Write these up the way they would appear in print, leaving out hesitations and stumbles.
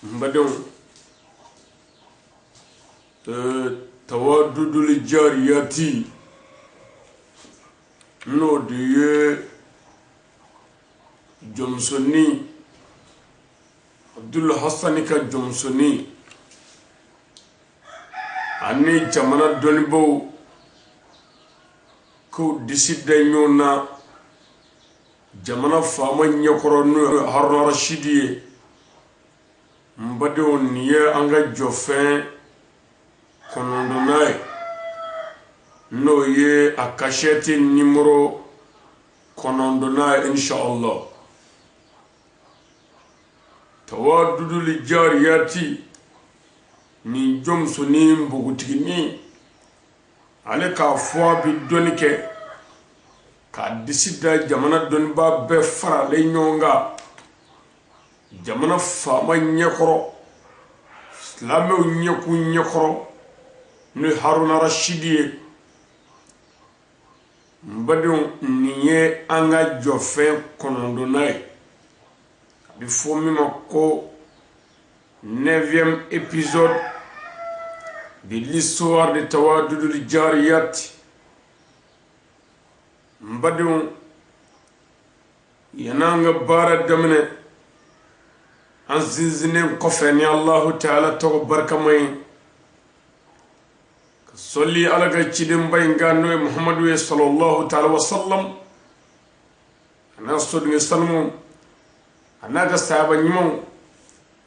N badenw, Tawaduduli Jariyati, n'o de ye jɔnmusonin Abdul Hasani ka jɔnmusonin ani jamana dɔnnibaw k'u disi da ɲɔgɔn na jamana faama ɲɛkɔrɔ, n'o ye Haruna Rashidi ye. N badenw, nin ye an ka jɔfɛn 9nan ye, n'o ye a kasɛti nimoro 9nan ye, inshallah. Tawaduduli Jariyati, nin jɔnmusonin npogotiginin, ale k'a fɔ a bɛ dɔnni kɛ, k'a disi da jamana dɔnnibaa bɛɛ faralen ɲɔgɔn kan jamana faama ɲɛkɔrɔ, silamɛw ɲɛkun ɲɛkɔrɔ, n'o ye Haruna Rashidi ye. N badenw, nin ye an ka jɔfɛn 9nan ye, a bɛ fɔ min ma ko neuvième épisode de l'histoire de Tawadudul Jariyat. N badenw, yan'an ka baara daminɛ, an sinsinnen kɔfɛ ni Alahu Taala tɔgɔ barikama ye, ka sɔli Ala ka cidenba in kan, n'o ye Muhamadu ye, sallallahu taala wa sallam, a n'a soden sanumanw, a n'a ka sahaba ɲumanw,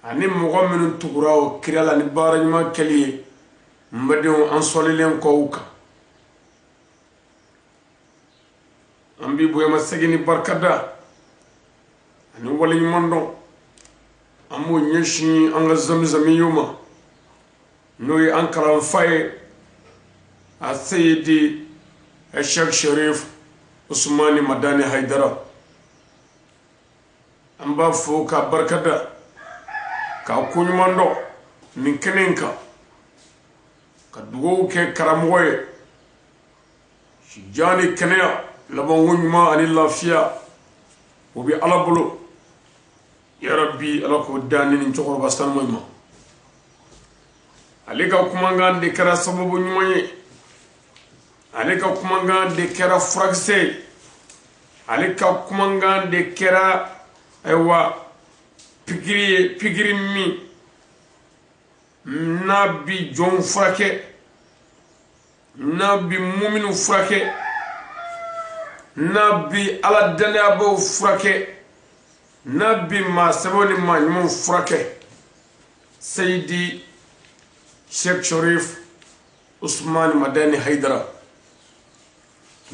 ani mɔgɔ minnu tugura o kira la ni baara ɲuman kɛli ye. N badenw, an sɔlilen kɔ u kan, an bi bonyamasegin ni barikada ani waleɲuman dɔn, an b'o ɲɛsin an ka zamizamiyo ma, n'o ye an kalanfa ye, a Seyidi Sheikh Sherif Usumani Madani Hayidara. An b'a fo ka barikada, k'a koɲuman dɔn nin kɛnɛ in kan, ka dugawu kɛ karamɔgɔ ye, sijan ni kɛnɛya, labanko ɲuman ani lafiya, o bɛ Ala bolo. Yarabi, Ala k'o dan ni nin cɛkɔrɔba sanuman ma. Ale ka kumakan de kɛra sababu ɲuman ye, ale ka kumakan de kɛra furakisɛ ye, ale ka kumakan de kɛra, ayiwa, pikiri ye, pikiri min n'a bi jɔnw furakɛ, n'a bi muminu furakɛ, n'a bi Ala dannayabaw furakɛ, n'a bi maa sɛbɛw ni maa ɲumanw furakɛ, Seyidi Sheikh Sharif Usman Madani Haidara.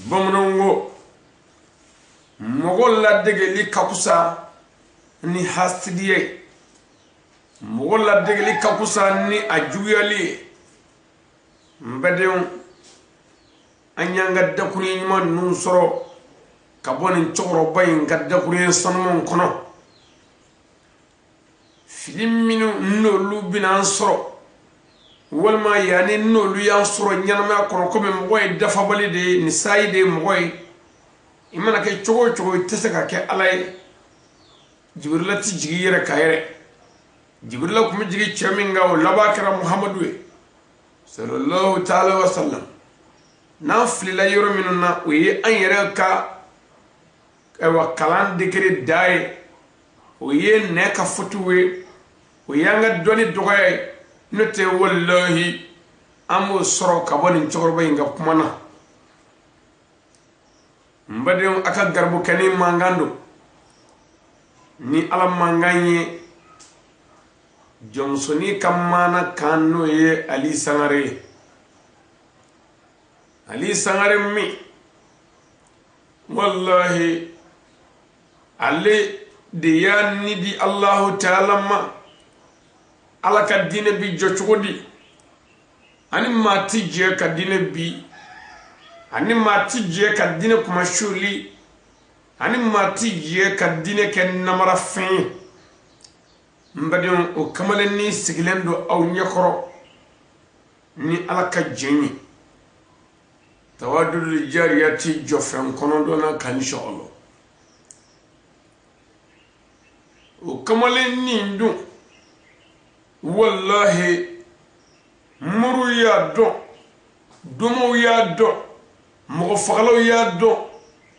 Bamananw ko mɔgɔ ladegeli ka fisa ni hasidiya ye, mɔgɔ ladegeli ka fisa ni a juguyali ye. N badenw, an y'an ka dakuruɲɛ ɲuman ninnu sɔrɔ ka bɔ nin cɛkɔrɔba in ka dakuruɲɛ sanumanw kɔnɔ. Fili minnu n'olu bɛna an sɔrɔ, walima yanni n'olu y'an sɔrɔ ɲɛnamaya kɔnɔ, komi mɔgɔ ye dafabali de ye, nin sayi de ye mɔgɔ ye, i mana kɛ cogo o cogo, i tɛ se ka kɛ Ala ye. Jibirila tɛ jigin i yɛrɛ ka yɛrɛ. Jibirila tun bɛ jigin cɛ min kan, o laban kɛra Muhamadu ye, sallallahu taala wa sallam. N'an filila yɔrɔ minnu na, o ye an yɛrɛ ka, ayiwa, kalan degré da ye, o ye nɛ ka fotiw ye, o y'an ka dɔnni dɔgɔya ye. N'o tɛ, walahi, an b'o sɔrɔ ka bɔ nin cɛkɔrɔba in ka kuma na. N badenw, a ka garibukɛnin mankan don ni Ala mankan ye, jɔnmusonin ka maana kan, n'o ye Ali Sangare ye. Ali Sangare min, walahi, ale de y'a ni di Alahu Taala ma. Ala ka diinɛ bi jɔ cogo di? Ani maa ti jɛ ka diinɛ bi, ani maa ti jɛ ka diinɛ kumasuli, ani maa ti jɛ ka diinɛ kɛ namarafɛn ye. N badenw, o kamalennin sigilen don aw ɲɛkɔrɔ ni Ala ka jɛn ye, Tawadudul Jariyati jɔfɛn 9nan kan, inshallah. O kamalennin dun Walahi, moriw y'a dɔn, domaw y'a dɔn, mɔgɔ fagalaw y'a dɔn,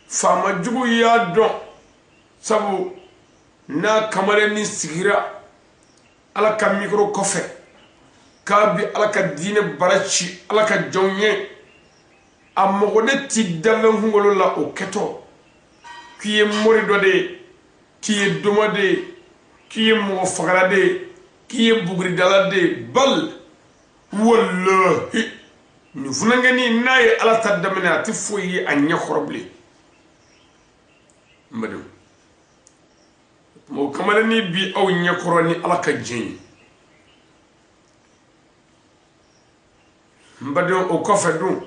faamajuguw y'a dɔn. Sabu n'a kamalennin sigira Ala ka micro kɔfɛ k'a bi Ala ka diinɛ bara ci Ala ka jɔnw ye, a mɔgɔ ne ti danfɛn kunkolo la o kɛtɔ k'i ye mori dɔ de ye, k'i ye doma de ye, k'i ye mɔgɔ fagala de ye, k'i ye buguridala de ye. Bal walahi, nin funankɛnin, n'a ye Ala ta daminɛ, a tɛ foyi ye a ɲɛ kɔrɔ bilen. N badenw, o kamalennin bi aw ɲɛkɔrɔ ni Ala ka diɲɛ ye. N badenw, o kɔfɛ dun,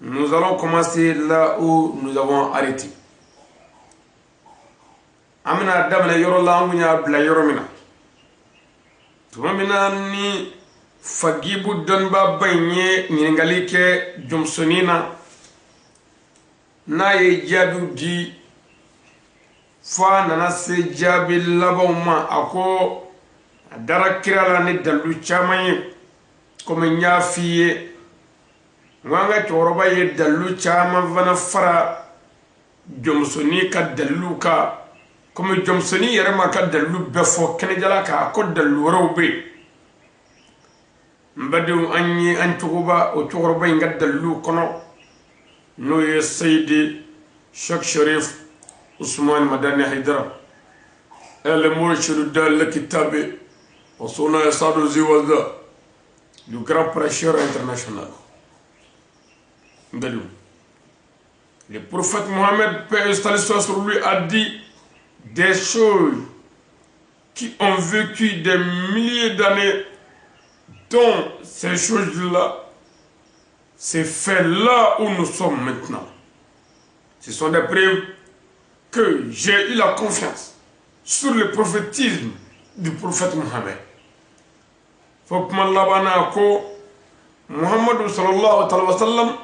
nous allons commencer là où nous avons arrêté. An bɛna daminɛ yɔrɔ la an kun y'a bila yɔrɔ min na tuma min na ni Fagibu dɔnnibaaba in ye ɲininkali kɛ jɔnmusonin na, n'a ye jaabiw di fo a nana se jaabi labanw ma. A ko a dara kira la ni dalilu caman ye. Komi n y'a f'i ye, n ko an ka cɛkɔrɔba ye dalilu caman fana fara jɔnmusonin ka daliluw kan. Komi jɔnmusonin yɛrɛ ma ka dalilu bɛɛ fɔ kɛnɛjala kan, a ko dalilu wɛrɛw bɛ yen. N badenw, an ye an cogoba o cɛkɔrɔba in ka daliluw kɔnɔ, n'o ye Seyidi Sheikh Sharif Usman Madani Haidara, El Murshid Dal Kitabe wa Suna Sadu Ziwaza, le grand prêcheur international. N badenw, le prophète Mohammed, paix et salut soit sur lui, a dit des choses qui ont vécu des milliers d'années, dont ces choses-là, c'est fait là où nous sommes maintenant. Ce sont des preuves que j'ai eu la confiance sur le prophétisme du prophète Mohammed. Fo kuma laban na ko Muhammadu sallallahu alaihi wa sallam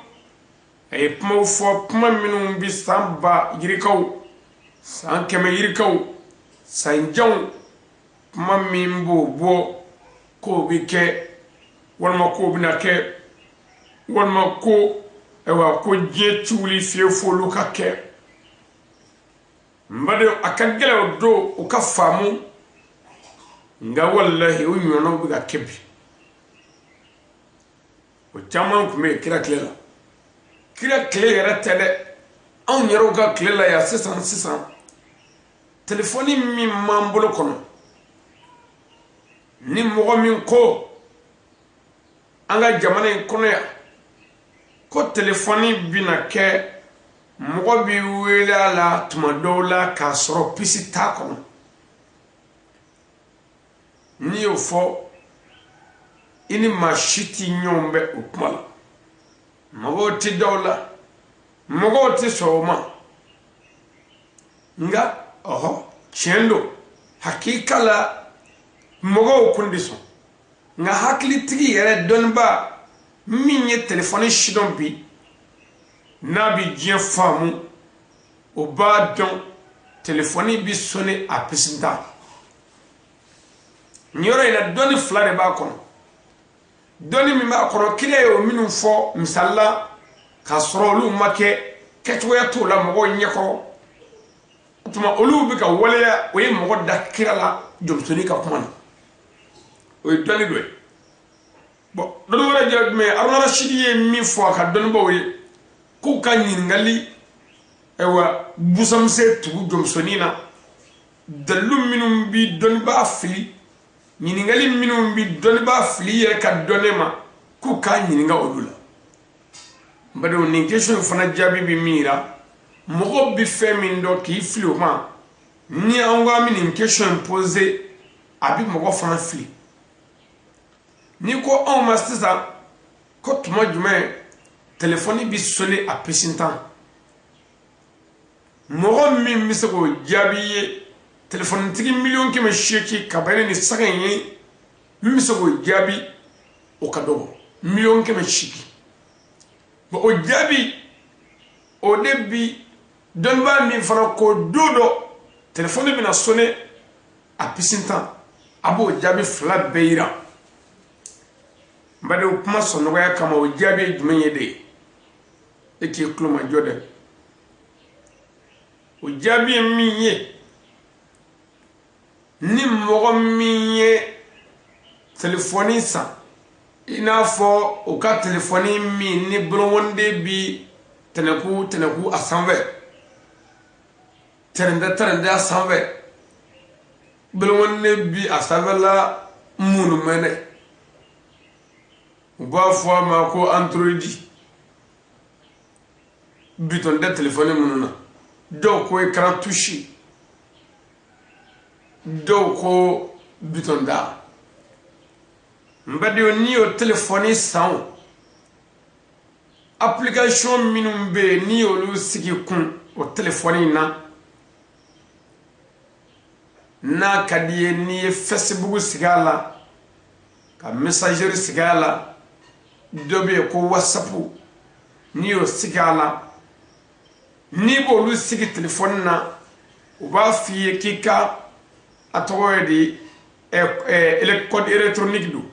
a ye kumaw fɔ, kuma minnu bi san ba yirikaw, san kɛmɛ yirikaw, san janw, kuma min b'o bɔ k'o bɛ kɛ walima k'o bɛna kɛ walima ko ayiwa ko diɲɛ ti wuli fiyewu f'olu ka kɛ. N badenw, a ka gɛlɛn o don o ka faamu, nka walahi, o ɲɔgɔnnaw bɛ ka kɛ bi. O caman tun bɛ yen kira tile la. Kira tile yɛrɛ tɛ dɛ, anw yɛrɛw ka tile la yan sisan sisan, telefɔni min b'an bolo kɔnɔ, ni mɔgɔ min ko an ka jamana in kɔnɔ yan ko telefɔni bɛna kɛ mɔgɔ b'i wele a la tuma dɔw la k'a sɔrɔ puce t'a kɔnɔ, n'i y'o fɔ, i ni maa si ti ɲɔgɔn bɛ o kuma la. Mɔgɔw ti da o la, mɔgɔw ti sɔn o ma. Nka ɔhɔ, tiɲɛ don, hakika la mɔgɔw kun tɛ sɔn. Nka hakilitigi yɛrɛ, dɔnnibaa min ye telefɔni sidɔn bi, n'a bɛ diɲɛ faamu, o b'a dɔn telefɔni bɛ sonner a puce t'a. Nin yɔrɔ in na, dɔnni fila de b'a kɔnɔ. Dɔnni min b'a kɔnɔ, kira ye o minnu fɔ misali la k'a sɔrɔ olu ma kɛ, kɛcogoya t'o la mɔgɔw ɲɛkɔrɔ, o tuma olu bɛ ka waleya. O ye mɔgɔ da kira la jɔnmusonin ka kuma na, o ye dɔnni dɔ ye. Bɔn, dɔnni wɛrɛ jɛ jumɛn ye? Haruna Rasidi ye min fɔ a ka dɔnnibaw ye k'u ka ɲininkali, ayiwa, busanmisɛn tugu jɔnmusonin na, dalilu minnu bi dɔnnibaa fili, ɲininkali minnu bi dɔnnibaa fili i yɛrɛ ka dɔnni ma, k'u k'a ɲininka olu la. N badenw, nin question in fana jaabi bɛ min yira, mɔgɔ bɛ fɛn min dɔn k'i fili o ma, ni an ko an bɛ nin question in poser, a bɛ mɔgɔ fana fili. N'i ko anw ma sisan ko tuma jumɛn telefɔni bɛ sonner a puce tan, mɔgɔ min bɛ se k'o jaabi ye, telefɔnitigi 180 000 ka bɛn ni saga in ye, min bɛ se k'o jaabi, o ka dɔgɔ 180 000. Bon, o jaabi o de bi dɔnnibaa min fana ko don dɔ telefɔni bɛna sonner. A pisintan, a b'o jaabi fila bɛɛ yira. N badenw, kuma sɔnɔgɔya kama, o jaabi ye jumɛn ye de? E k'i tulo majɔ dɛ. O jaabi ye min ye, ni mɔgɔ min ye telefɔni san, i n'a fɔ o ka telefɔni min ni bolokɔniden bi tɛnɛku tɛnɛku a sanfɛ, tɛrɛndɛ tɛrɛndɛ a sanfɛ, bolokɔniden bi a sanfɛla munumɛnɛ, u b'a fɔ a ma ko Android. Bitɔn tɛ telefɔni minnu na, dɔw ko écran touche, dɔw ko bitɔn da. N badenw, n'i y'o telefɔni san o, application minnu bɛ yen, n'i y'olu sigi kun o telefɔni in na, n'a ka di ye, n'i ye Facebook sigi a la, ka messagerie sigi a la, dɔ bɛ yen ko WhatsApp, n'i y'o sigi a la, n'i b'olu sigi telefɔni na, u b'a f'i ye k'i ka a tɔgɔ ye di, code électronique don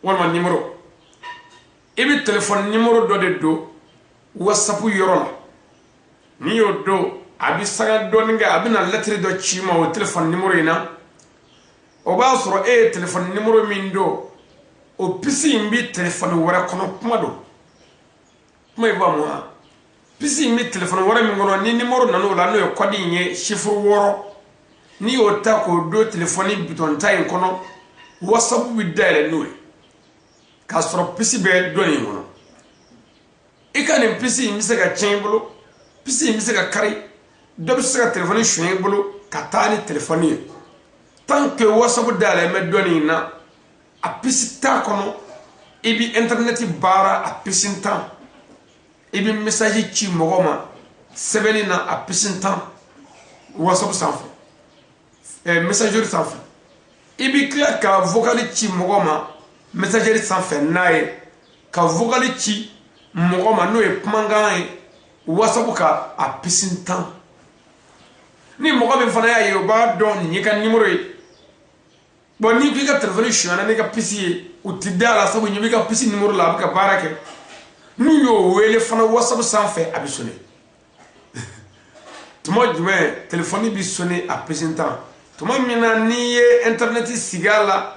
walima numéro. I bɛ telefɔni numéro dɔ de don WhatsApp yɔrɔ la. N'i y'o don, a bɛ sanga dɔɔni kɛ, a bɛ na lɛtiri dɔ ci ma o telefɔni numéro in na. O b'a sɔrɔ e ye telefɔni numéro min don, o puce in bɛ telefɔni wɛrɛ kɔnɔ. Kuma don, kuma in faamu wa? Puce in bɛ telefɔni wɛrɛ min kɔnɔ, ni numéro nana o la, n'o ye code in ye, chiffre 6, n'i y'o ta k'o don telefɔni bitɔn ta in kɔnɔ, WhatsApp bɛ dayɛlɛ n'o ye, k'a sɔrɔ puce bɛ dɔ in kɔnɔ. I ka nin puce in bɛ se ka tiɲɛ i bolo, puce in bɛ se ka kari, dɔ bɛ se ka telefɔni suɲɛ i bolo ka taa ni telefɔni ye. Tant que WhatsApp dayɛlɛ bɛ dɔ nin na, a puce t'a kɔnɔ, i bɛ internet baara a puce tan, i bɛ message ci mɔgɔ ma sɛbɛnni na a puce tan, WhatsApp sanfɛ, messagerie sanfɛ, i bɛ tila ka vocal ci mɔgɔ ma messagerie sanfɛ n'a ye, ka vocal ci mɔgɔ ma, n'o ye kumakan ye WhatsApp kan, a puce tan. Ni mɔgɔ min fana y'a ye, o b'a dɔn nin y'i ka numéro ye. Bon, n'i ko i ka telefɔni sonyana n'i ka puce ye, u ti da la, sabu ɲɛ b'i ka puce numéro la, a bɛ ka baara kɛ. N'u y'o wele fana WhatsApp sanfɛ, a bɛ sonné. Tuma jumɛn telefɔni bɛ sonné a puce tan? Tuma min na n'i ye internet sigi a la,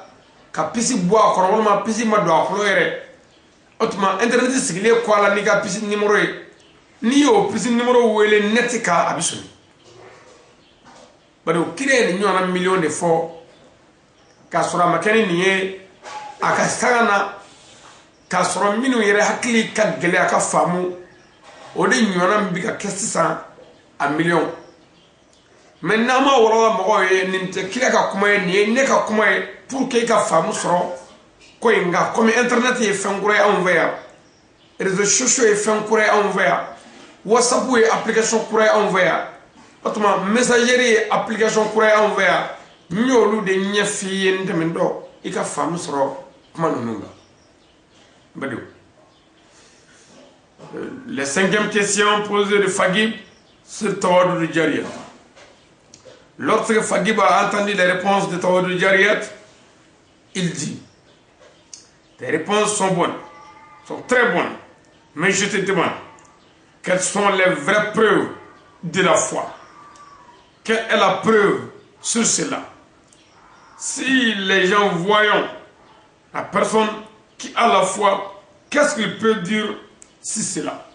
ka puce bɔ a kɔrɔ, walima puce ma don a kɔnɔ yɛrɛ, o tuma internet sigilen kɔ a la n'i ka puce numéro ye, n'i y'o puce numéro wele net kan, a bɛ sonné. Bari o kira ye nin ɲɔgɔnna miliyɔn de fɔ k'a sɔrɔ a ma kɛ ni nin ye a ka sanga na, k'a sɔrɔ minnu yɛrɛ hakili ka gɛlɛn a ka faamu, o de ɲɔgɔnna min bɛ ka kɛ sisan a miliyɔn. Mɛ n'an ma wɔrɔ mɔgɔw ye, nin tɛ kira ka kuma ye, nin ye ne ka kuma ye, pour que i ka faamu sɔrɔ ko in nka komi internet ye fɛn kura ye anw fɛ yan, réseaux sociaux ye fɛn kura ye anw fɛ yan, WhatsApp ye application kura ye anw fɛ yan, o tuma messagerie ye application kura ye anw fɛ yan, n y'olu de ɲɛf'i ye n tɛmɛtɔ, i ka faamu sɔrɔ kuma ninnu kan. N badenw, la cinquième question posée de Fagib sur Tawadud Jariyat. Lorsque Fagib a entendu les réponses de Tawadud Jariyat, il dit: Tes réponses sont bonnes, sont très bonnes, mais je te demande, quelles sont les vraies preuves de la foi? Quelle est la preuve sur cela? Si les gens voyant la personne qui a la foi, qu'est-ce qu'il peut dire si cela?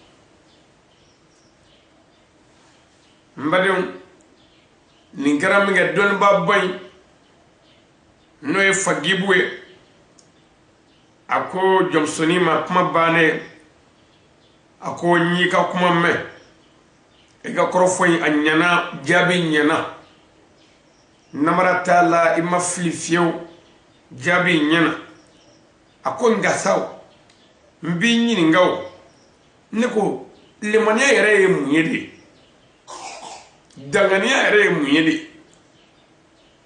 N badenw, nin kɛra min kɛ, dɔnnibaaba in, n'o ye Fagibu ye, a ko jɔnmusonin ma, kuma bannen, a ko n y'i ka kuma mɛn, i ka kɔrɔfɔ in a ɲɛna, jaabi ɲɛna, namara t'a la, i ma fili fiyewu, jaabi ɲɛna. A ko nka sa, n b'i ɲininka o, ne ko limaniya yɛrɛ ye mun ye de? Danganiya yɛrɛ ye mun ye de?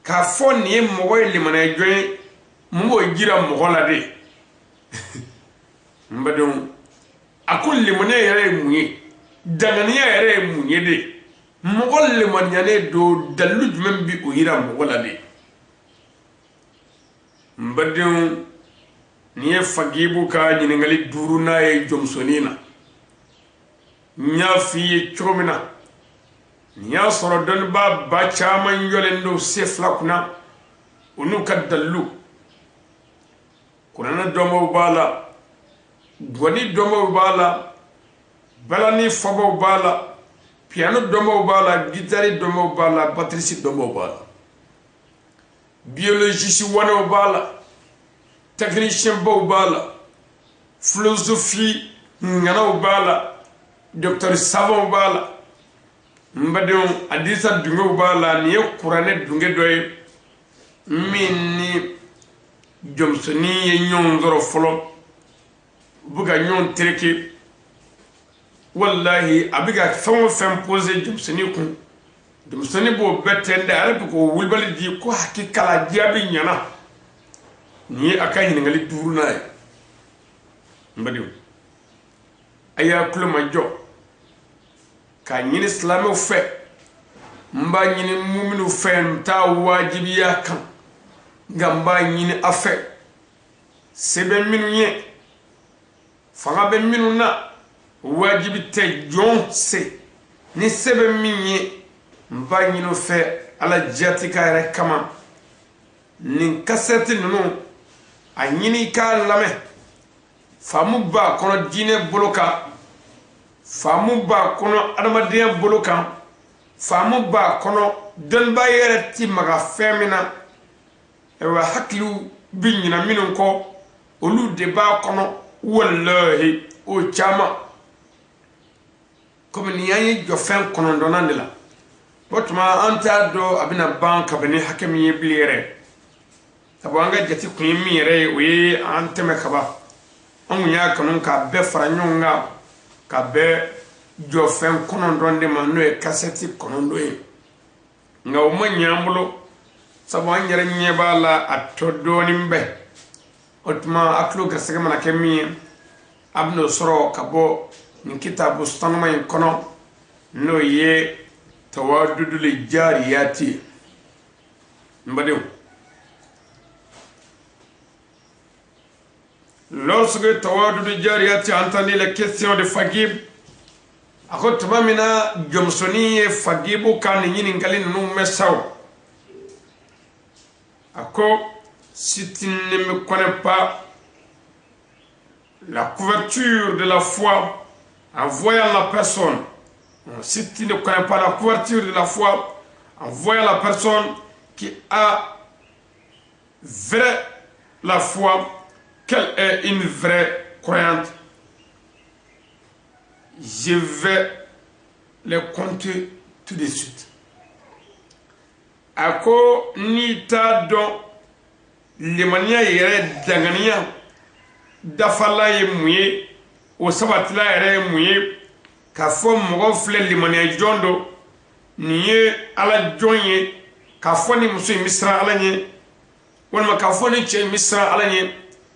K'a fɔ nin ye mɔgɔ ye limaniya jɔn ye, mun b'o jira mɔgɔ la de? N badenw, a ko limaniya yɛrɛ ye mun ye? Danganiya yɛrɛ ye mun ye de? Mɔgɔ lemaniyanen don, dalilu jumɛn bi o yira mɔgɔ la de? N badenw, nin ye Fagibu ka ɲininkali duurunan ye jɔnmusonin na. N y'a f'i ye cogo min na, nin y'a sɔrɔ dɔnnibaa ba caman jɔlen don se fila kunna, u n'u ka dalilu. Kuranɛ dɔnbaw b'a la, gɔni dɔnbaw b'a la, balani fɔbaw b'a la, piano dɔnbaw b'a la, gitari dɔnbaw b'a la, batirisi dɔnbaw b'a la, biologiste wanɛw b'a la, technicien baw b'a la, philosophie ŋanaw b'a la, docteur savantw b'a la. N badenw, adisa dungew b'a la. Nin ye kuranɛ dunge dɔ ye min ni jɔnmusonin ye ɲɔgɔn sɔrɔ fɔlɔ, u bɛ ka ɲɔgɔn tereke. Walahi, a bɛ ka fɛn o fɛn pose jɔnmusonin kun, jɔnmusonin b'o bɛɛ tɛntɛn, a yɛrɛ bɛ k'o wulibali di ko hakikala jaabi ɲɛna. Nin ye a ka ɲininkali duurunan ye. N badenw, a y'a tulo majɔ k'a ɲini silamɛw fɛ, n b'a ɲini muminuw fɛ, n t'a wajibiya kan, nka n b'a ɲini a fɛ, se bɛ minnu ye, fanga bɛ minnu na, wajibi tɛ jɔn se ni se bɛ min ye, n b'a ɲini o fɛ Ala jati ka yɛrɛ kama, nin kasɛti ninnu a ɲini k'a lamɛn. Faamu b'a kɔnɔ diinɛ bolo kan, faamu b'a kɔnɔ adamadenya bolo kan, faamu b'a kɔnɔ dɔnnibaa yɛrɛ ti maga fɛn min na. Ayiwa, hakiliw bi ɲina minnu kɔ, olu de b'a kɔnɔ. Walahi, o caman komi nin y'an ye jɔfɛn kɔnɔntɔnnan de la, o tuma an t'a dɔn a bɛna ban kabini hakɛ min ye bilen yɛrɛ. Sabu an ka jate kun ye min yɛrɛ ye, o ye an tɛmɛ kaban. An kun y'a kanu k'a bɛɛ fara ɲɔgɔn kan ka bɛɛ jɔfɛn 9 de ma, n'o ye kasɛti 9 ye, nka o ma ɲɛ an bolo, sabu an yɛrɛ ɲɛ b'a la a tɔ dɔɔnin bɛ. O tuma a tulo garisɛgɛ mana kɛ min ye, a bɛn'o sɔrɔ ka bɔ nin kitabu sanuma in kɔnɔ, n'o ye Tawaduduli Jariyati ye. N badenw, lorsque Tawadudu Jariyati entendu les questions de Fagib, a ko tuma min na jɔnmusonin ye Fagibu ka nin ɲininkali ninnu mɛn sa o, a ko: si tu ne me connais pas la couverture de la foi en voyant la personne, si tu ne connais pas la couverture de la foi en voyant la personne qui a vrai la foi, qu'elle est une vraie croyante, je vais les compter tout de suite. A ko n'i t'a dɔn limaniya yɛrɛ danganiya dafala ye mun ye, o sabatila yɛrɛ ye mun ye, k'a fɔ mɔgɔ filɛ limaniya jɔn don, nin ye Ala jɔn ye, k'a fɔ ni muso in bɛ siran Ala ɲɛ, walima k'a fɔ ni cɛ in bɛ siran Ala ɲɛ,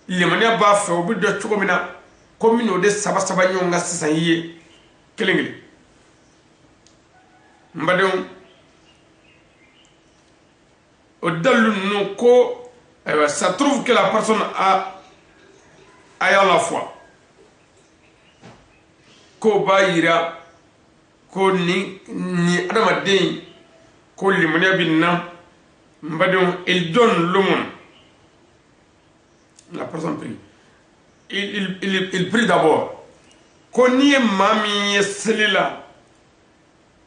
limaniya b'a fɛ, o bɛ dɔn cogo min na, ko min o de saba saba ɲɔgɔn kan sisan i ye kelen kelen. N badenw, o dalilu ninnu ko ayiwa, ça trouve que la personne a ayant la foi, k'o b'a yira ko ni adamaden ko limaniya bɛ nin na. N badenw, il donne l'aumône, la personne prie, il prie d'abord. Ko n'i ye maa min ye seli la,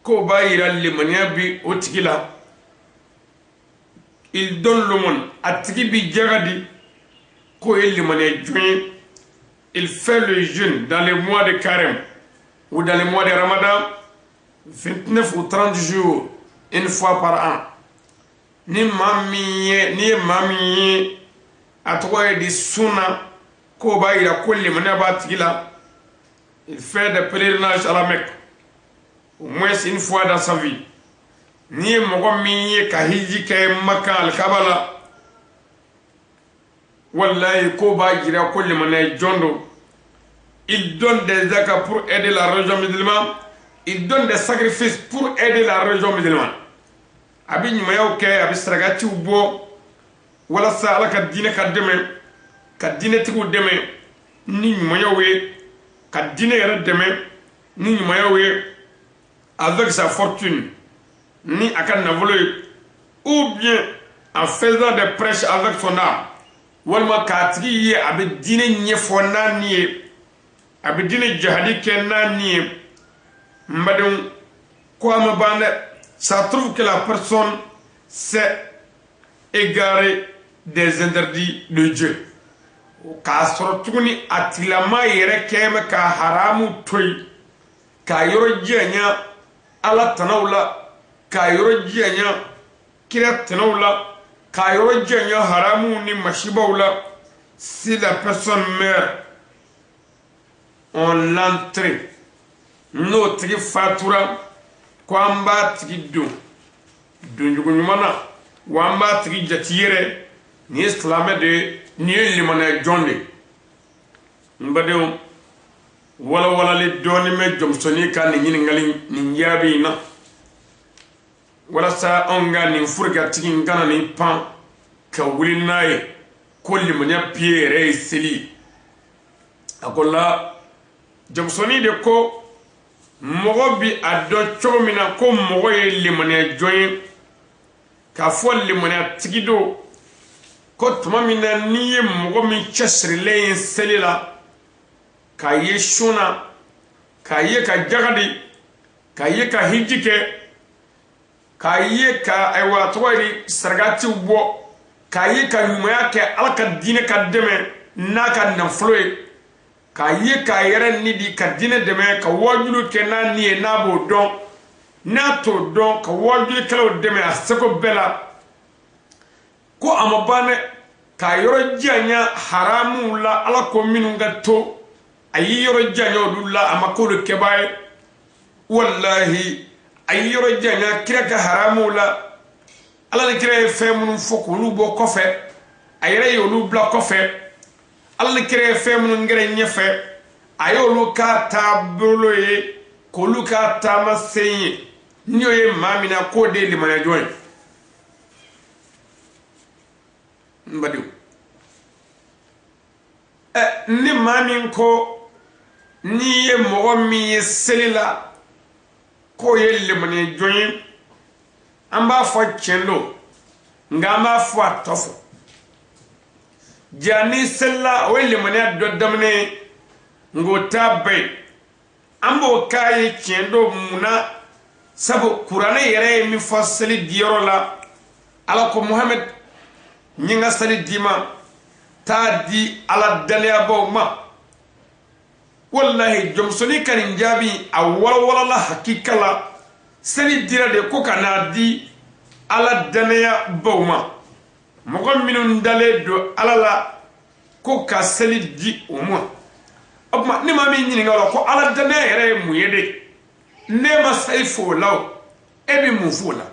k'o b'a yira limaniya bi o tigi la. Il donne l'aumône, a tigi bi jaga di, k'o ye limaniya jɔn ye. Il fait le jeûne dans les mois de carême ou dans les mois de Ramadan, 29 ou 30 jours, une fois par an. Ni maa min ye, n'i ye maa min ye, a tɔgɔ ye di sun na, k'o b'a yira ko limaniya b'a tigi la. Il fait des pèlerinages à la Mecque au moins une fois dans sa vie. N'i ye mɔgɔ min ye ka hiji kɛ Maka alikaba la, wallahi, k'o b'a jira ko limaniya jɔn don. Il donne des zakas pour aider la religion musulmane. Il donne des sacrifices pour aider la religion musulmane. A bɛ ɲumanyaw kɛ, a bɛ sarakatiw bɔ walasa Ala ka diinɛ ka dɛmɛ, ka diinɛtigiw dɛmɛ ni ɲumanyaw ye, ka diinɛ yɛrɛ dɛmɛ ni ɲumanyaw ye, avec sa fortune, ni a ka nafolo ye, ou bien en faisant des prêches avec son âme, walima k'a tigi ye a bɛ diinɛ ɲɛfɔ n'a ni ye, a bɛ diinɛ jahadi kɛ n'a ni ye. N badenw, ko a ma ban dɛ. Ça trouve que la personne s'est égarée des interdits de Dieu, k'a sɔrɔ tuguni a tigilama yɛrɛ kɛ bɛ ka haramu to yen, k'a yɔrɔ janya Ala tanaw la, k'a yɔrɔ janya kira tanaw la, k'a yɔrɔ janya haramu ni masibaw la. Si la personne meurt, on l'enterre, n'o tigi fatura, ko an b'a tigi don donjugu ɲuman na, wa an b'a tigi jate yɛrɛ nin ye silamɛ de ye, nin ye limaniya jɔn de ye. N badenw, walawalali dɔɔnin bɛ jɔnmusonin ka nin ɲininkali nin jaabi in na, walasa anw ka nin furukatigi in kana nin pan ka wuli n'a ye ko limaniya piye yɛrɛ ye seli ye. A ko la, jɔnmusonin de ko mɔgɔ bi a dɔn cogo min na ko mɔgɔ ye limaniya jɔn ye, k'a fɔ limaniya tigi don, ko tuma min na n'i ye mɔgɔ min cɛsirilen ye seli la, k'a ye sun na, k'a ye ka jaga di, k'a ye ka hiji kɛ, k'a ye ka, ayiwa, tɔgɔ ye di, sarakatiw bɔ, k'a ye ka ɲumanya kɛ, Ala ka diinɛ ka dɛmɛ n'a ka nafolo ye, k'a ye k'a yɛrɛ ni di ka diinɛ dɛmɛ, ka wajulu kɛ n'a ni ye, n'a b'o dɔn, n'a t'o dɔn, ka wajulikɛlaw dɛmɛ a seko bɛɛ la, ko a ma ban dɛ, k'a yɔrɔ janya haramuw la, Ala ko minnu ka to, a y'i yɔrɔ janya olu la, a ma k'olu kɛbaa ye. Walahi, a y'i yɔrɔ janya kira ka haramuw la, Ala ni kira ye fɛn minnu fɔ k'olu bɔ kɔfɛ, a yɛrɛ ye olu bila kɔfɛ. Ala ni kira ye fɛn minnu gɛrɛ ɲɛfɛ, a y'olu k'a taabolo ye, k'olu k'a taama sen ye. N'o ye maa min na, k'o de ye limaniya jɔn ye. N badenw, ɛ, ni maa min ko n'i ye mɔgɔ min ye seli la k'o ye limaniya jɔn ye, an b'a fɔ tiɲɛ don, nka an b'a fɔ a tɔ fɔ ja ni selila, o ye limaniya dɔ daminɛ ye, nka o t'a bɛɛ ye. An b'o k'a ye tiɲɛ don. Mun na? Sabu kuranɛ yɛrɛ ye min fɔ seli diyɔrɔ la, Ala ko: Muhamɛd, n ye n ka seli d'i ma, taa di Ala dannayabaw ma. Walahi, jɔnmusonin ka nin jaabi a walawalala. Hakika la, seli dira de ko ka n'a di Ala dannayabaw ma, mɔgɔ minnu dalen don Ala la, ko ka seli di o ma. O tuma, ni maa min ɲininka o la ko Ala dannaya yɛrɛ ye mun ye de, ne ma seli fo o la, o e bɛ mun f'o la?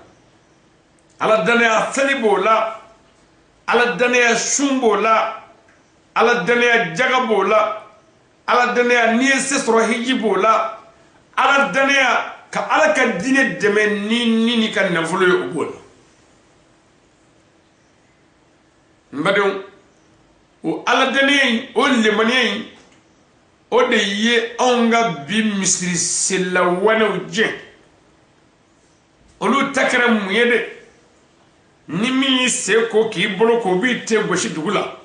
Ala dannaya, seli b'o la. Ala dannaya, sun b'o la. Ala dannaya, jaga b'o la. Ala dannaya, n'i ye se sɔrɔ, hiji b'o la. Ala dannaya, ka Ala ka diinɛ dɛmɛ ni n'i ka nafolo ye, o b'o la. N badenw, o Ala dannaya in, o limaniya in, o de ye anw ka bi misiri selilawanɛw jɛ. Olu ta kɛra mun ye de? Ni min y'i sen ko k'i bolo ko, o b'i ten gosi dugu la,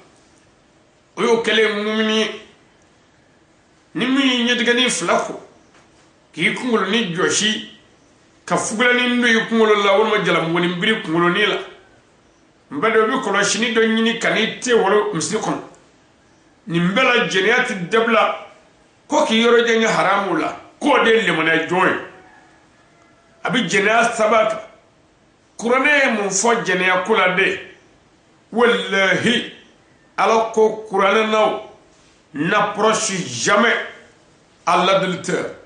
o y'o kɛlen mumini ye. Ni min y'i ɲɛtigɛnin fila ko k'i kunkolonin jɔsi, ka fugulanin don i kunkolo la, walima jalamugunin biri kunkolonin la, n bɛ o bɛ kɔlɔsinin dɔ ɲini ka n'i te wolo misiri kɔnɔ. Nin bɛɛ la, jɛnɛya tɛ dabila, ko k'i yɔrɔ janya haramu la, k'o de ye limaniya jɔn ye. A bɛ jɛnɛya saba kan. Kuranɛ ye mun fɔ jɛnɛya ko la de? Walahi, Ala ko kuranɛ na: n'approche jamais à l'adultère.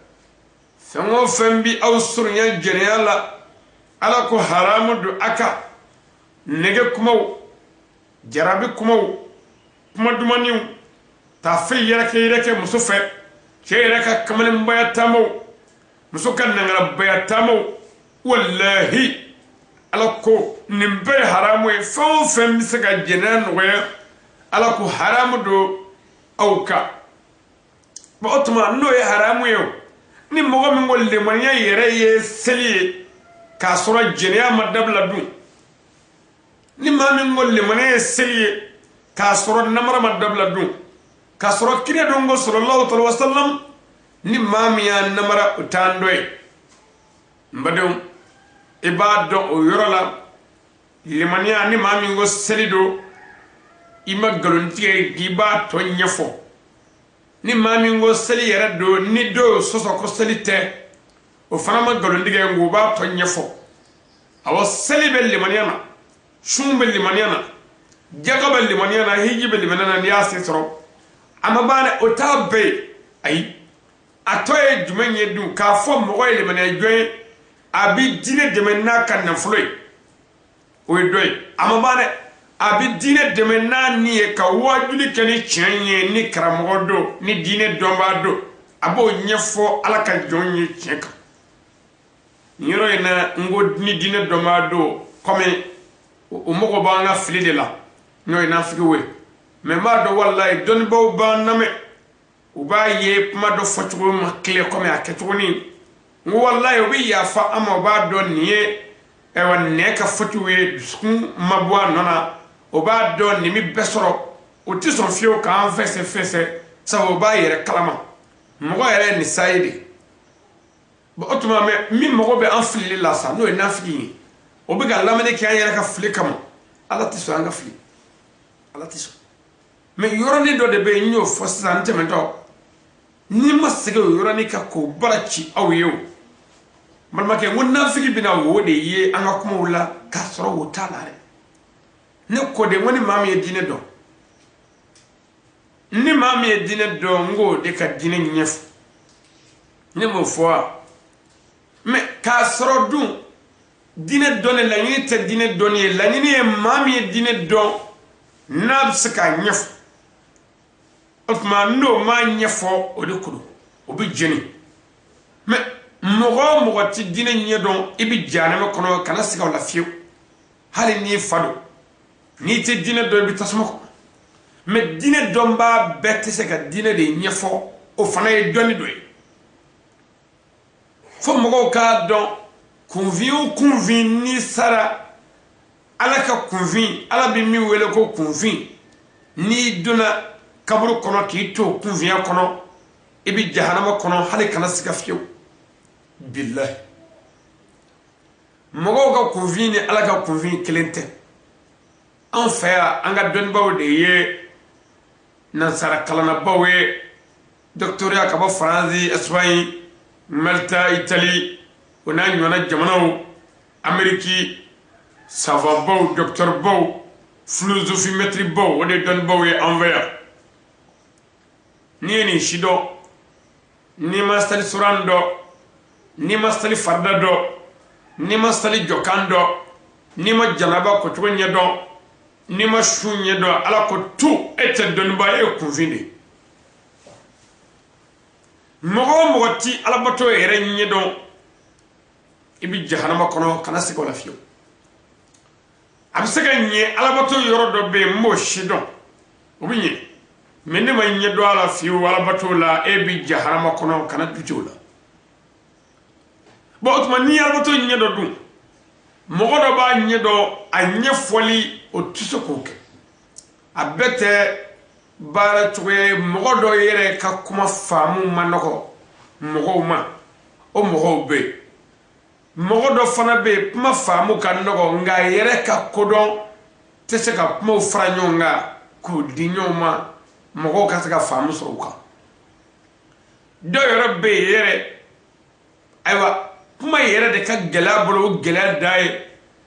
Fɛn o fɛn bi aw surunya jɛnɛya la, Ala ko haramu don. A ka nɛgɛ kumaw, jarabi kumaw, kuma dumaniw, taafe yɛrɛkɛ yɛrɛkɛ muso fɛ, cɛ yɛrɛ ka kamalenbaya taamaw, Muso ka nangarabaya taamaw, walahi, Ala ko nin bɛɛ ye haramu ye. Fɛn o fɛn bɛ se ka jɛnɛya nɔgɔya, Ala ko haramu don aw kan. Bon, o tuma n'o ye haramu ye, o ni mɔgɔ min ko lemaniya yɛrɛ ye seli ye k'a sɔrɔ jɛnɛya ma dabila dun, ni maa min ko lemaniya ye seli ye k'a sɔrɔ namara ma dabila dun, k'a sɔrɔ kira dun ko sallallahu alaihi wasallam, ni maa min y'a namara, o t'an dɔ ye. N badenw, i b'a dɔn o yɔrɔ la, limaniya, ni maa min ko seli don, i ma nkalon tigɛ k'i b'a tɔ ɲɛfɔ. Ni maa min ko seli yɛrɛ don, ni dɔw y'o sɔsɔ ko seli tɛ, o fana ma nkalon tigɛ, nka o b'a tɔ ɲɛfɔ. Awɔ, seli bɛ limaniya na, sun bɛ limaniya na, jaka bɛ limaniya na, hiji bɛ limaniya na. N'i y'a se sɔrɔ, a ma ban dɛ, o t'a bɛɛ ye. Ayi, a tɔ ye jumɛn ye dun? K'a fɔ mɔgɔ ye limaniya jɔn ye, a bɛ diinɛ dɛmɛ n'a ka nafolo ye, o ye dɔ ye. A ma ban dɛ, a bɛ diinɛ dɛmɛ n'a ni ye, ka wajuli kɛ ni tiɲɛ ye. Ni karamɔgɔ don, ni diinɛ dɔnbaa don, a b'o ɲɛfɔ Ala ka jɔn ye tiɲɛ kan. Nin yɔrɔ in na, n ko ni diinɛ dɔnbaa don, kɔmi o mɔgɔ b'an ka fili de la, n'o ye nafigiw ye. Mɛ n b'a dɔn, walayi, dɔnnibaw b'an lamɛn, u b'a ye kuma dɔ fɔcogo ma tile kɔmi a kɛcogo. N ko walayi, u bɛ yafa an ma. U b'a dɔn nin ye, ayiwa, nɛ ka fɔtiw ye, dusukun ma bɔ a nɔ na. O b'a dɔn nin bɛ bɛɛ sɔrɔ, o tɛ sɔn fiyewu k'an fɛsɛ fɛsɛ, sabu o b'a yɛrɛ kalama. Mɔgɔ yɛrɛ ye nin sa ye de. Bon, o tuma mɛ min mago bɛ an filili la sa, n'o ye nafigi ye, o bɛ ka lamɛnni kɛ an yɛrɛ ka fili kama. Ala tɛ sɔn an ka fili, Ala tɛ sɔn. Mɛ yɔrɔnin dɔ de bɛ yen, n y'o fɔ sisan n tɛmɛtɔ, n'i ma segin o yɔrɔnin kan k'o bara ci aw ye, o balimakɛ, n ko nafigi bɛna wo de ye an ka kumaw la k'a sɔrɔ wo t'a la dɛ. Ne ko de, n ko ni maa min ye diinɛ dɔn, ni maa min ye diinɛ dɔn, n k'o de ka diinɛ ɲɛfɔ. Ne m'o fɔ wa? Mɛ k'a sɔrɔ dun diinɛ dɔnni, laɲini tɛ diinɛ dɔnni ye. Laɲini ye maa min ye diinɛ dɔn, n'a bɛ se k'a ɲɛfɔ. O tuma n'o m'a ɲɛfɔ, o de ko don, o bɛ jeni. Mɛ mɔgɔ o mɔgɔ tɛ diinɛ ɲɛdɔn, i bɛ jahanama kɔnɔ, kana siga o la fiyewu. Hali n'i fa don, n'i tɛ diinɛ dɔn, i bɛ tasuma kɔnɔ. Mɛ diinɛ dɔnbaa bɛɛ tɛ se ka diinɛ de ɲɛfɔ, o fana ye dɔnni dɔ ye. Fo mɔgɔw k'a dɔn, kunfin o kunfin, n'i sara, Ala ka kunfin, Ala bɛ min wele ko kunfin, n'i donna kaburu kɔnɔ k'i to kunfinya kɔnɔ, i bɛ jahanama kɔnɔ, hali kana siga fiyewu. Bilahi, mɔgɔw ka kunfin ni Ala ka kunfin kelen tɛ. Anw fɛ yan, an ka dɔnnibaw de ye nansara kalannabaw ye, doctorat ka bɔ Faransi, Espagne, Malta, Italie, o n'a ɲɔgɔnna jamanaw, Ameriki, savantbaw, docteurbaw, philosophie maîtrebaw, o de ye dɔnnibaw ye an fɛ yan. N'i ye nin si dɔn, n'i ma sali suran dɔn, n'i ma sali farida dɔn, n'i ma sali jɔkan dɔn, n'i ma janaba kocogo ɲɛdɔn, n'i ma sun ɲɛdɔn, Ala ko tu, e tɛ dɔnniba, e ye kunfin de ye. Mɔgɔ o mɔgɔ ti alabato yɛrɛ ɲɛdɔn, i bɛ jahanama kɔnɔ, kana segin o la fiyewu. A bɛ se ka ɲɛ, alabato yɔrɔ dɔ bɛ yen, n b'o si dɔn, o bɛ ɲɛ. Mɛ ne ma ɲɛ dɔn a la fiyewu, alabato la, e bɛ jahanama kɔnɔ, kana du o la. Bon, o tuma n'i ye alabato ɲɛ dɔ dun, mɔgɔ dɔ b'a ɲɛ dɔn, a ɲɛfɔli, o tɛ se k'o kɛ. A bɛɛ tɛ baara cogoya ye. Mɔgɔ dɔ yɛrɛ ka kuma faamu ma nɔgɔ mɔgɔw ma, o mɔgɔw bɛ yen. Mɔgɔ dɔ fana bɛ yen, kuma faamu ka nɔgɔ, nka a yɛrɛ ka kodɔn tɛ se ka kumaw fara ɲɔgɔn kan k'u di ɲɔgɔn ma, mɔgɔw ka se ka faamu sɔrɔ u kan. Dɔw yɛrɛ bɛ yen yɛrɛ, ayiwa, kuma yɛrɛ de ka gɛlɛya bolo, o gɛlɛya da ye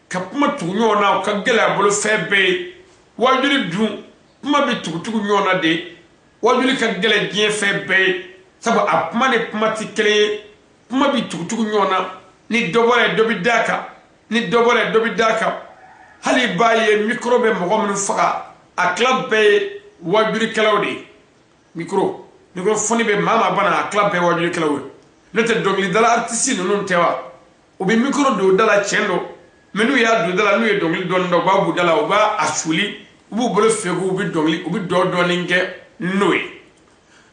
ka kuma tugu ɲɔgɔn na, o ka gɛlɛya bolo. Fɛn bɛɛ ye wajuli dun, kuma bɛ tugutugu ɲɔgɔn na de. Wajuli ka gɛlɛn diɲɛ fɛn bɛɛ ye, sabu a kuma ni kuma tɛ kelen ye. Kuma bɛ tugutugu ɲɔgɔn na, ni dɔ bɔra yen, dɔ bɛ d'a kan, ni dɔ bɔra yen, dɔ bɛ d'a kan. Hali b'a ye micro bɛ mɔgɔ minnu faga, a tila bɛɛ ye wajulikɛlaw de ye. Microphone bɛ maa maa bana, a tila bɛɛ ye wajulikɛlaw ye. N'o tɛ dɔnkilidala artiste ninnu tɛ wa? U bɛ micro don u da la, tiɲɛ don, mais n'u y'a don da la, n'u ye dɔnkili dɔɔni da, u b'a b'u da la, u b'a a suli, u b'u bolo fegu, u bɛ dɔnkili, u bɛ dɔ dɔɔni kɛ n'o ye.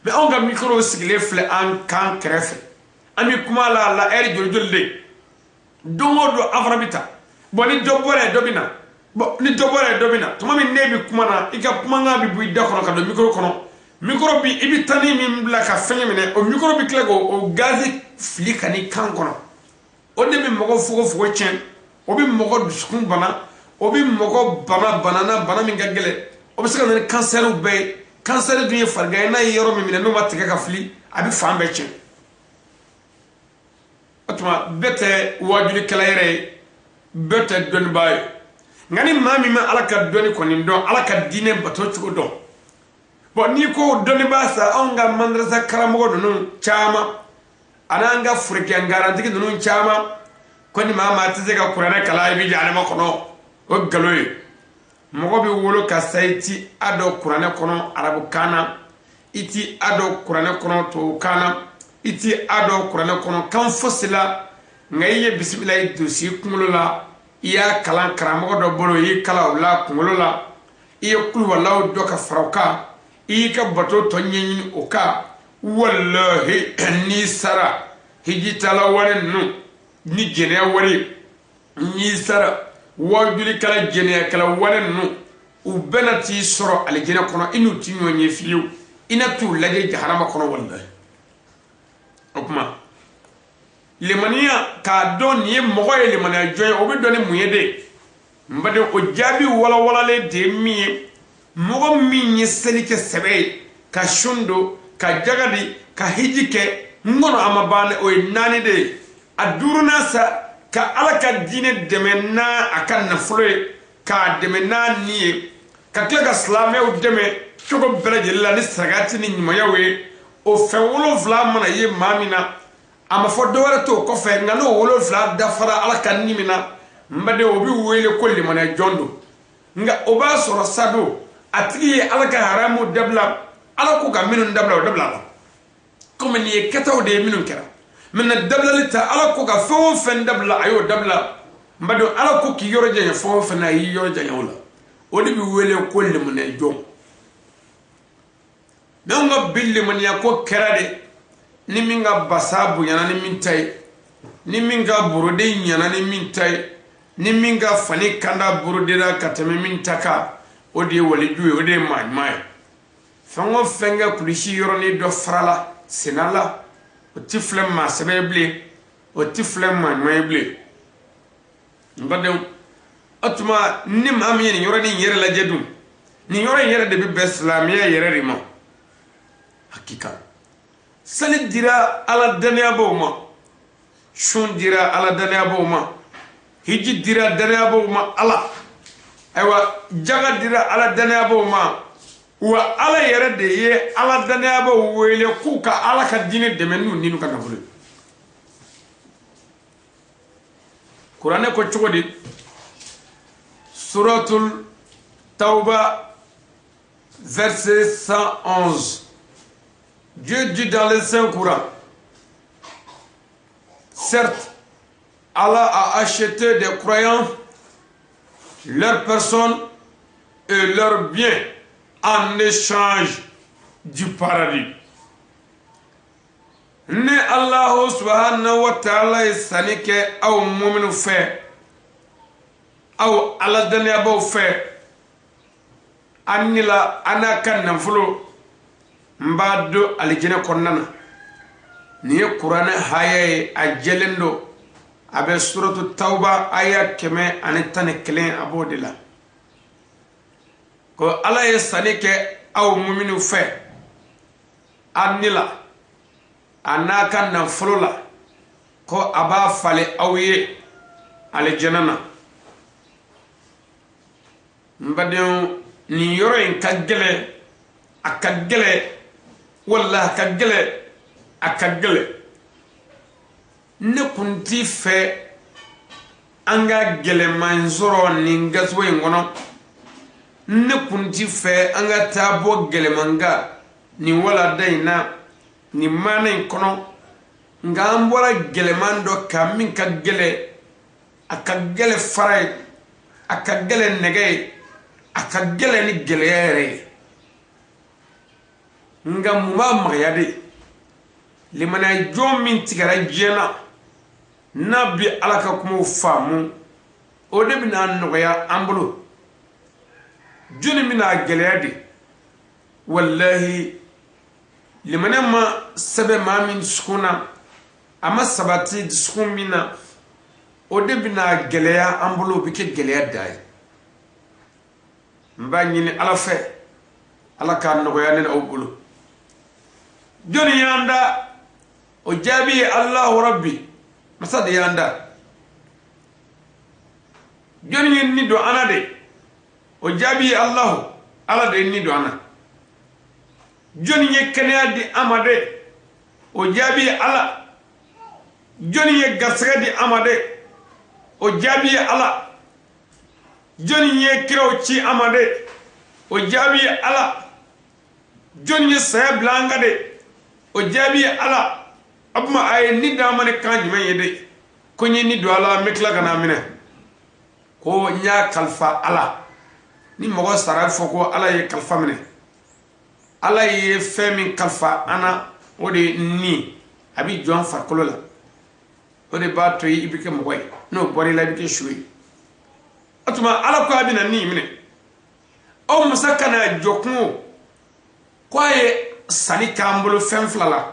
Mais anw ka micro sigilen filɛ an kan kɛrɛfɛ, an bɛ kuma la a la ɛri joli joli de, don o don an fana bɛ taa. Bon, ni dɔ bɔra yen, dɔ bɛ na. Bon, ni dɔ bɔra yen, dɔ bɛ na. Tuma min ne bɛ kuma na, i ka kumakan bɛ bɔ i da kɔnɔ ka don micro kɔnɔ. Micro bi, i bɛ tanni min bila ka fɛn minɛ, o micro bɛ tila k'o gazi fili ka n'i kan kɔnɔ. O de bɛ mɔgɔ fogofogo tiɲɛ, o bɛ mɔgɔ dusukun bana, o bɛ mɔgɔ bana bana na bana min ka gɛlɛn, o bɛ se ka na ni kansɛriw bɛɛ ye. Kansɛri dun ye farigan ye, n'a ye yɔrɔ min minɛ, n'o ma tigɛ ka fili, a bɛ fan bɛɛ tiɲɛ. O tuma bɛɛ tɛ waajulikɛla yɛrɛ ye, bɛɛ tɛ dɔnnibaa ye. Nka ni maa min ma Ala ka dɔnni kɔni dɔn, Ala ka diinɛ bato cogo dɔn, bon, n'i ko dɔnnibaa sa, anw ka madarasa karamɔgɔ ninnu caman an'an ka forokɛ garantigi ninnu caman ko ni maa maa tɛ se ka kuranɛ kalan, i bɛ jahanama kɔnɔ, o nkalon ye. Mɔgɔ bɛ wolo ka sa, i ti a dɔn kuranɛ kɔnɔ arabukan na, i ti a dɔn kuranɛ kɔnɔ tubabukan na, i ti a dɔn kuranɛ kɔnɔ kan fosi la, nka i ye bisimila i dosi kunkolo la, i y'a kalan karamɔgɔ dɔ bolo, i y'i kalan o la kunkolo la, i ye kuluwalaw dɔ ka fara o kan, i y'i ka bato tɔ ɲɛɲini o kan. Walahi, n'i sara hijitala wari ninnu ni jɛnɛya wari, n'i sara wajulikɛla jɛnɛyakɛla wale ninnu, u bɛna t'i sɔrɔ alijinɛ kɔnɔ, i n'u ti ɲɔgɔn ye fiyewu, i na t'u lajɛ jahanama kɔnɔ, walahi. O tuma limaniya, k'a dɔn nin ye mɔgɔ ye, limaniya jɔn ye, o bɛ dɔn ni mun ye de? N baden, o jaabi walawalalen de ye min ye: mɔgɔ min ye seli kɛ sɛbɛ ye, ka sun don, ka jaga di, ka hiji kɛ, n kɔnɔ a ma ban dɛ, o ye naani de ye. A duurunan sa, ka Ala ka diinɛ dɛmɛ n'a a ka nafolo ye, k'a dɛmɛ n'a ni ye, ka tila ka silamɛw dɛmɛ cogo bɛɛ lajɛlen la ni sarakati ni ɲumanyaw ye. O fɛn wolonfila mana ye maa min na, a ma fɔ dɔwɛrɛ t'o kɔfɛ, nka n'o wolonfila dafara Ala ka ni min na, n baden, o bɛ wele ko limaniya jɔn don. Nka o b'a sɔrɔ sa don a tigi ye Ala ka haramu dabila, Ala ko ka minnu dabila, o dabila la, komi nin ye kɛtaw de ye minnu kɛra. Maintenant, dabilali ta, Ala ko ka fɛn o fɛn dabila, a y'o dabila. N baden, Ala ko k'i yɔrɔ janya fɛn o fɛn na, a y'i yɔrɔ janya o la, o de bɛ wele ko limaniya jɔn. N'anw ka bi limaniya ko kɛra de, ni min ka basa bonyana ni min ta ye, ni min ka borode ɲana ni min ta ye, ni min ka fani kanda borodera ka tɛmɛ min ta kan, o de ye waliju ye, o de ye maa ɲuman ye. Fɛn o fɛn kɛ kulisi yɔrɔnin dɔ farala senna la, o ti filɛ maa sɛbɛ ye bilen, o ti filɛ maa ɲuman ye bilen. N badenw, o tuma ni maa min ye nin yɔrɔnin yɛrɛ lajɛ dun, nin yɔrɔ in yɛrɛ de bɛ bɛn silamɛya yɛrɛ de ma. Hakika sali dira Ala dannayabaw ma, sun dira Ala dannayabaw ma, hiji dira dannayabaw ma, Ala ayiwa jaga dira Ala dannayabaw ma. Wa Ala yɛrɛ de ye Ala dannayabaw wele k'u ka Ala ka diinɛ dɛmɛ n'u ni n'u ka nafolo ye. Kuranɛ ko cogo di? Suratul Tauba, verset 111. Dieu dit dans le Saint-Coran: certes, Allah a acheté des croyants leurs personnes et leurs biens en échange du paradis. Ne Allahu subhanahu wa ta'ala ye sanni kɛ aw muminu fɛ, aw Ala dannayabaw fɛ, an ni la an n'a ka nafolo, n b'a don alijinɛ kɔnɔna na. Nin ye kuranɛ haya ye, a jɛlen don, a bɛ suratu Tawba aya 111, a b'o de la ko Ala ye sanni kɛ aw muminu fɛ, an ni la a n'a ka nafolo la, ko a b'a falen aw ye alijana na. N badenw, nin yɔrɔ in ka gɛlɛn, a ka gɛlɛn, wala a ka gɛlɛn, a ka gɛlɛn. Ne kun ti fɛ an ka gɛlɛman sɔrɔ nin gasuwa in kɔnɔ, ne kun ti fɛ an ka taa bɔ gɛlɛman kan nin walada in na, nin maana in kɔnɔ. Nka an bɔra gɛlɛman dɔ kan min ka gɛlɛn, a ka gɛlɛn fara ye, a ka gɛlɛn nɛgɛ ye, a ka gɛlɛn ni gɛlɛya yɛrɛ ye. Nka mun b'a magaya de? Limaniya jɔn min tigɛra diɲɛ na, n'a bi Ala ka kumaw faamu, o de bɛna nɔgɔya an bolo. Jɔnni bɛna gɛlɛya de? Walahi, limaniya ma sɛbɛn maa min dusukun na, a ma sabati dusukun min na, o de bɛna gɛlɛya an bolo, o bɛ kɛ gɛlɛya da ye. N b'a ɲini Ala fɛ, Ala k'a nɔgɔya ne n'aw bolo. Jɔnni y'an da? O jaabi ye Alahu Rabbi, masa de y'an da. Jɔnni ye ni don an na de? O jaabi ye Alahu, Ala de ye ni don an na. Jɔnni ye kɛnɛya di an ma de? O jaabi ye Ala. Jɔnni ye garisɛgɛ di an ma de? O jaabi ye Ala. Jɔnni ye kiraw ci an ma de? O jaabi ye Ala. Jɔnni ye saya bila an kan de? O jaabi ye Ala. O tuma a ye ni d'an ma ni kan jumɛn ye de? Ko n ye ni don a la, n bɛ tila ka n'a minɛ. Ko n y'a kalifa Ala. Ni mɔgɔ sara, a bɛ fɔ ko Ala ye kalifa minɛ. Ala ye fɛn min kalifa an na, o de ye ni, a bɛ jɔ an farikolo la, o de b'a to i bɛ kɛ mɔgɔ ye. N'o bɔra i la, i bɛ kɛ su ye. O tuma Ala ko a bɛna ni minɛ. Aw masa ka na jɔ kungo ko a ye sanni k'an bolo fɛn fila la,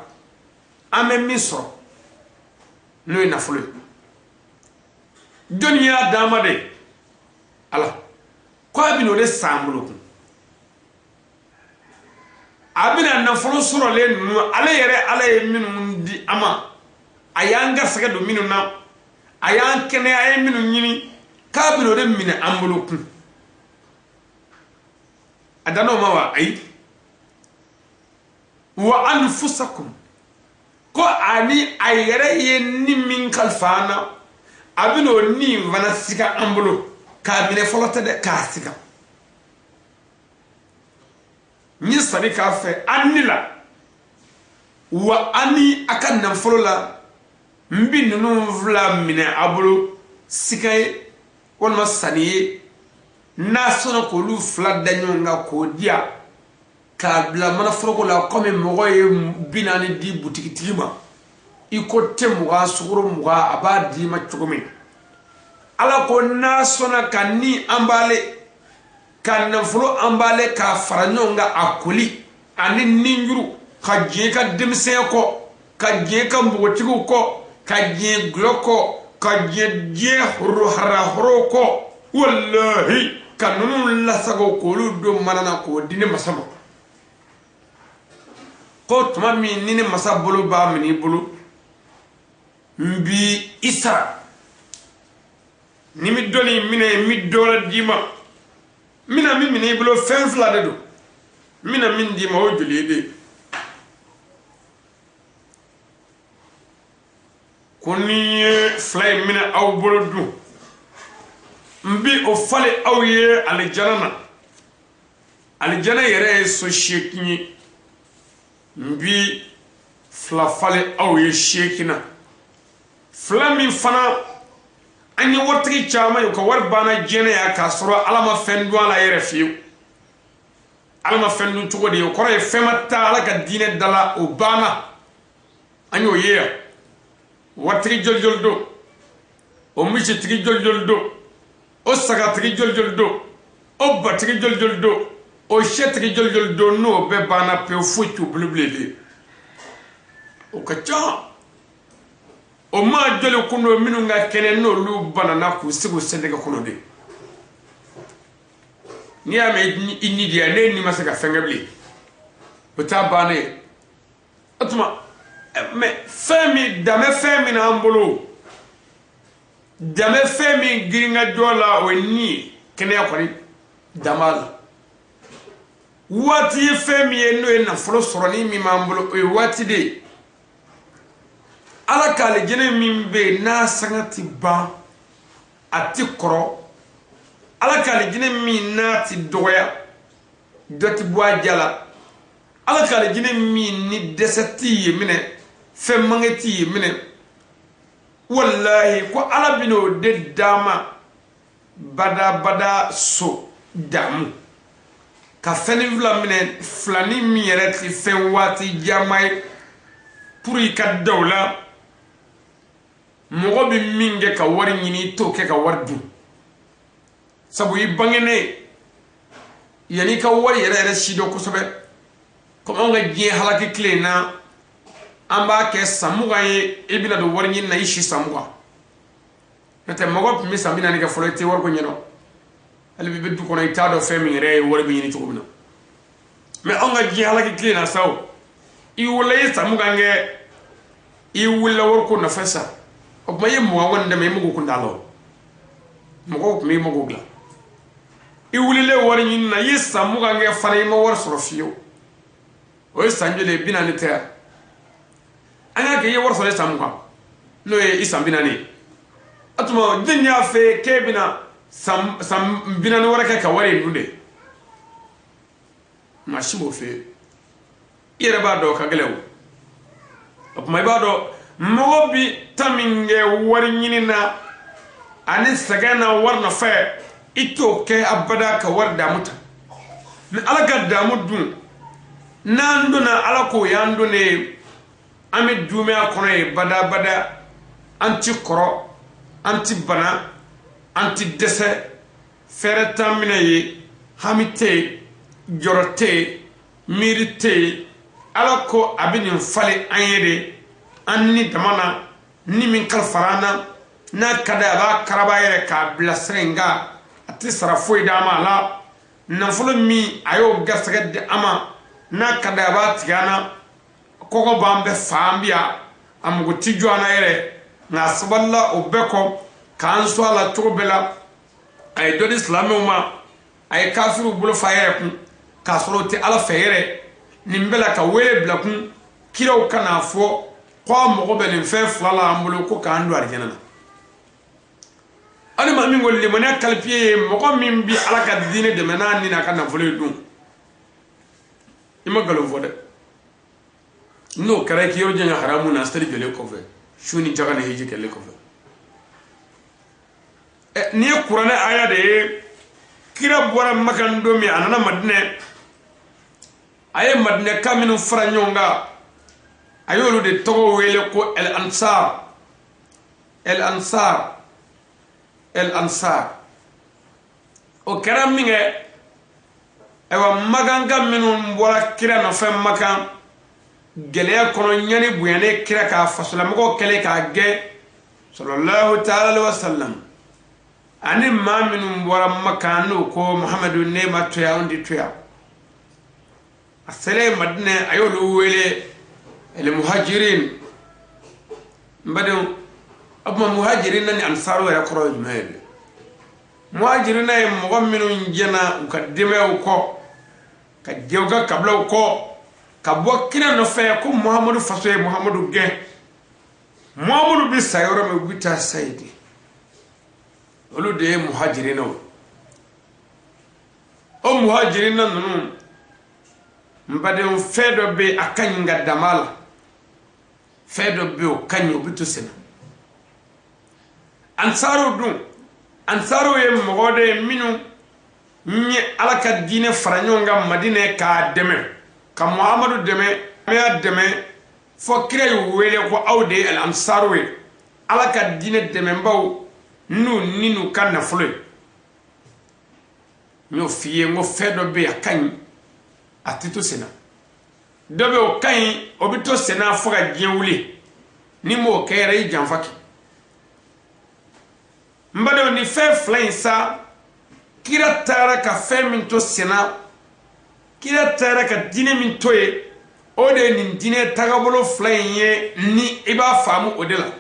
an bɛ min sɔrɔ, n'o ye nafolo ye. Jɔnni y'a d'an ma de? Ala ko a bɛna o de san an bolo kun. A bɛna nafolo sɔrɔlen ninnu, ale yɛrɛ Ala ye minnu di an ma, a y'an garisɛgɛ don minnu na, a y'an kɛnɛya, a ye minnu ɲini, k'a bɛna o de minɛ an bolo kun. A dan'o ma wa? Ayi. Wa anfusakum, ko ani a yɛrɛ ye ni min kalifa an na, a bɛna o ni fana siga an bolo. K'a minɛ fɔlɔ tɛ dɛ, k'a siga. N ye sanni k'a fɛ an ni la, wa an ni a ka nafolo la, n bi ninnu fila minɛ a bolo siga ye walima sanni ye. N'a sɔnna k'olu fila da ɲɔgɔn kan k'o di yan, k'a bila manaforoko la, komi mɔgɔ ye 40 di butigitigi ma, i ko te 20, sukaro 20, a b'a d'i ma cogo min. Ala ko n'a sɔnna ka ni an b'ale ka nafolo an b'ale k'a fara ɲɔgɔn kan, a koli ani ninjuru, ka diɲɛ ka denmisɛnya kɔ, ka diɲɛ ka npogotigiw kɔ, ka diɲɛ gulɔ kɔ, ka diɲɛ diɲɛ harahoro kɔ, walahi, ka ninnu lasago k'olu don mana na k'o di ne masa ma, ko tuma min ni ne masa bolo b'a minɛ i bolo, n bi i sara. Ni mi dɔnni minɛ, n bi dɔ wɛrɛ d'i ma. N bɛna min minɛ i bolo, fɛn fila de don. N bɛna min d'i ma, o joli ye de? Ko ni ye fila in minɛ aw bolo dun, n bi o falen aw ye alijana na. Alijana yɛrɛ ye so 8 ye, n bi fila falen aw ye 8 na. Fila min fana, an ye waritigi caman ye, u ka wari banna diɲɛ yan k'a sɔrɔ Ala ma fɛn dun a la yɛrɛ fiyewu. Ala ma fɛn dun cogo di? O kɔrɔ ye fɛn ma taa Ala ka diinɛ da la, o banna. An y'o ye yan. Waritigi joli joli don, o misitigi joli joli don, o sagatigi joli joli don, o batigi joli joli don, o sɛtigi joli joli don, n'o bɛɛ banna pewu, foyi t'u bolo bilen de. O ka ca. O maa joli kun don minnu ka kɛnɛ, n'olu banana k'u sigi u sendɛgɛ kɔnɔ de? N'i y'a mɛn i ni diya, ne ni ma se ka fɛn kɛ bilen, o t'a bannen ye. O tuma mɛ fɛn min danbɛ, fɛn min an bolo, danbɛ fɛn min girinkajɔ la, o ye ni ye. Kɛnɛya kɔni dan b'a la. Waati ye fɛn min ye, n'o ye nafolo sɔrɔli min b'an bolo, o ye waati de ye. Ala k'ale jɛnɛ min bɛ yen, n'a sanga ti ban, a ti kɔrɔ. Ala k'ale jɛnɛ min n'a ti dɔgɔya, dɔ ti bɔ a ja la. Ala k'ale jɛnɛ min ni dɛsɛ ti yen minɛ. Fɛn manqué t'i minɛ. Walahi, ko Ala bɛn'o de d'a ma badabada. So damu ka fɛnnin fila minɛ, filani min yɛrɛ tɛ fɛn waati jama ye, pour i ka da o la. Mɔgɔ bɛ min kɛ ka wari ɲini, i t'o kɛ ka wari dun, sabu i bangenen yanni i ka wari yɛrɛ yɛrɛ si dɔn kosɛbɛ. Komi anw ka diɲɛ halaki tile in na, an b'a kɛ san 20 ye, i bɛna don wari ɲini na i si san 20. N'o tɛ, mɔgɔ tun bɛ san 40 kɛ fɔlɔ, i tɛ wariko ɲɛdɔn. Hali bi bɛ du kɔnɔ, i t'a dɔn fɛn min yɛrɛ ye wari bɛ ɲini cogo min na. Mɛ anw ka diɲɛ halaki tile na sa, o i wolola, i ye san 20 kɛ, i wulila wariko nɔfɛ sa. O tuma i ye 20 kɔni dɛmɛ, i mago kun t'a la. O mɔgɔw tun b'i mago dilan. I wulilen wari ɲini na, i ye san 20 kɛ fana, i ma wari sɔrɔ fiyewu. O ye san joli ye? 40 tɛ yan? An y'a kɛ i ye wari sɔrɔ i san 20, n'o ye i san 40 ye. O tuma jɔn y'a fɛ k'e bɛna san 40 wɛrɛ kɛ ka wari in dun de? Maa si m'o fɛ. I yɛrɛ b'a dɔn o ka gɛlɛn. O tuma i b'a dɔn mɔgɔ bi ta min kɛ wari ɲini na ani sɛgɛn na wari nɔfɛ, i t'o kɛ abada ka wari damu ta. Mɛ Ala ka damu dun, n'an donna Ala k'o y'an donnen ye, an bɛ dumɛ a kɔnɔ ye badabada. An ti kɔrɔ, an ti bana, an ti dɛsɛ, fɛɛrɛ t'an minɛ ye, hami tɛ yen, jɔrɔ tɛ yen, miiri tɛ yen. Ala ko a bɛ nin falen an ye de, an ni dama na ni min kalifara an na. N'a ka di, a b'a karaba yɛrɛ k'a bila sira in kan, a tɛ sara foyi d'a ma a la. Nafolo min a y'o garisɛgɛ di an ma, n'a ka di, a b'a tigɛ an na. Kɔngɔ b'an bɛɛ fa, an bi yan, a mago ti jɔ an na yɛrɛ. Nka a sabalila o bɛɛ kɔ k'an sɔn a la cogo bɛɛ la. A ye dɔ di silamɛw ma, a ye kafiriw bolo fa yɛrɛ kun, k'a sɔrɔ o tɛ Ala fɛ yɛrɛ. Nin bɛɛ la, ka wele bila kun kiraw ka n'a fɔ ko an mago bɛ nin fɛn fila la an bolo ko k'an don arijɛnɛ na. Hali maa min ko limaniya kalifiye ye mɔgɔ min bi Ala ka diinɛ dɛmɛ n'a ni n'a ka nafolo ye dun, i ma nkalon fɔ dɛ. N'o kɛra, i k'i yɔrɔ janya haramu na seli jɔlen kɔfɛ, su ni jaga ni hiji kɛlen kɔfɛ. Ɛ, n'i ye kuranɛ aya de ye, kira bɔra Makan don min, a nana Madinɛ, a ye Madinɛka minnu fara ɲɔgɔn kan, a y'olu de tɔgɔ wele ko El Ansar, El Ansar, El Ansar. O kɛra min kɛ, ayiwa, makanka minnu bɔra kira nɔfɛ Makan gɛlɛya kɔnɔ, ɲani bonyanen kira k'a fasolamɔgɔw kɛlen k'a gɛn, sallallahu ta'ala alaihi wa sallam, ani maa minnu bɔra Makan n'o ko Muhamadu ne ma to yan, anw tɛ to yan. A selen Madinɛ, a y'olu wele el muhajirin. N badenw, o tuma muhajirin na ni ansaru yɛrɛ kɔrɔ ye jumɛn ye bi? Muhajirin ye mɔgɔ minnu jɛna u ka denbayaw kɔ, ka jɛ u ka kabilaw kɔ, ka bɔ kira nɔfɛ ko Muhamadu faso ye Muhamadu gɛn, Muhamadu bɛ sa yɔrɔ min, u bɛ taa sa yen de. Olu de ye muhajirinaw. O muhajirina ninnu, n badenw, fɛn dɔ bɛ yen, a ka ɲi nka dama la. Fɛn dɔ bɛ yen, o ka ɲi, o bɛ to senna. Ansaruw dun, ansaruw ye mɔgɔ de ye minnu ye Ala ka diinɛ fara ɲɔgɔn kan Madinɛ k'a dɛmɛ, ka Muhamadu dɛmɛ, a dɛmɛ fɔ kira y'u wele ko aw de ye ansaruw ye, Ala ka diinɛ dɛmɛbaw n'u ni n'u ka nafolo ye. N y'o f'i ye, n ko fɛn dɔ bɛ yen, a ka ɲi, a tɛ to senna. Dɔ bɛ yen, o ka ɲi, o bɛ to senna fo ka diɲɛ wuli. Ni m'o kɛ yɛrɛ, i janfa kɛ. N badenw, ni fɛn fila in sa, kira taara ka fɛn min to senna, kira taara ka diinɛ min to yen, o de ye nin diinɛ tagabolo fila in ye. Ni i b'a faamu o de la,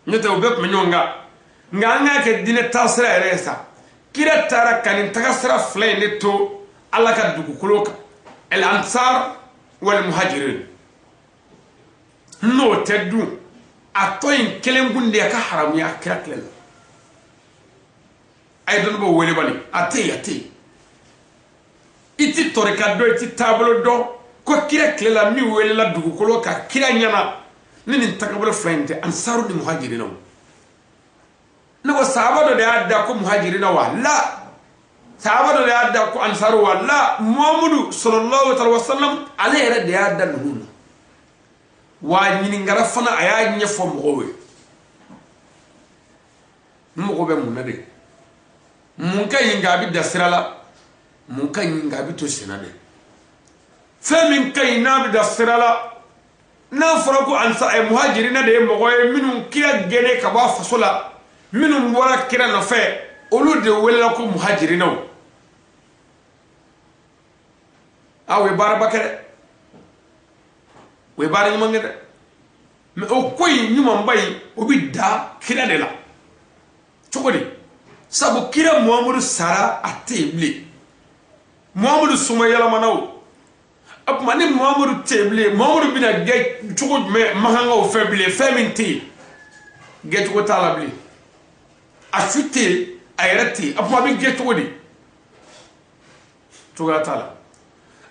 n'o tɛ o bɛɛ tun bɛ ɲɔgɔn kan. Nka an k'a kɛ diinɛ taasira yɛrɛ ye sa, kira taara ka nin tagasira fila in de to Ala ka dugukolo kan, el ansar wal muhajirin. N'o tɛ dun, a tɔ in kelen kun de a ka haramuya kira tile la. A ye dɔnnibaw wele bani, a tɛ yen, a tɛ yen. I ti tɔrika dɔn, i ti taabolo dɔn. Ko kira tile la min welela dugukolo kan kira ɲɛna ni nin tagabolo fila in tɛ, ansaru ni muhajirinaw. Ne ko sahaba dɔ de y'a da ko muhajirina wa? La. Sahaba dɔ de y'a da ko ansaru wa? La. Muhammadu sallallahu alaihi wa sallam ale yɛrɛ de y'a da ninnu na. Wa ɲininkara fana, a y'a ɲɛfɔ mɔgɔw ye. N mago bɛ mun na de? Mun ka ɲi nka a bɛ da sira la, mun ka ɲi nka a bɛ to senna de? Fɛn min ka ɲi n'a bɛ da sira la, n'a fɔra ko ansa muhajirina de ye mɔgɔ ye minnu kira gɛnne ka bɔ a faso la, minnu bɔra kira nɔfɛ, olu de welela ko muhajirinaw. Aw ye baaraba kɛ dɛ, o ye baara ɲuman kɛ dɛ. Mais o ko in ɲumanba in, o bɛ da kira de la cogo di? Sabu kira Muhamadu sara, a tɛ yen bilen. Muhamadu suma yɛlɛmana o. O tuma ni Muhamadu tɛ yen bilen, Muhamadu bɛna gɛn cogo jumɛn makankaw fɛ bilen? Fɛn min tɛ yen, gɛncogo t'a la bilen. A su tɛ yen, a yɛrɛ tɛ yen. O tuma a bɛ gɛn cogo di? Cogoya t'a la.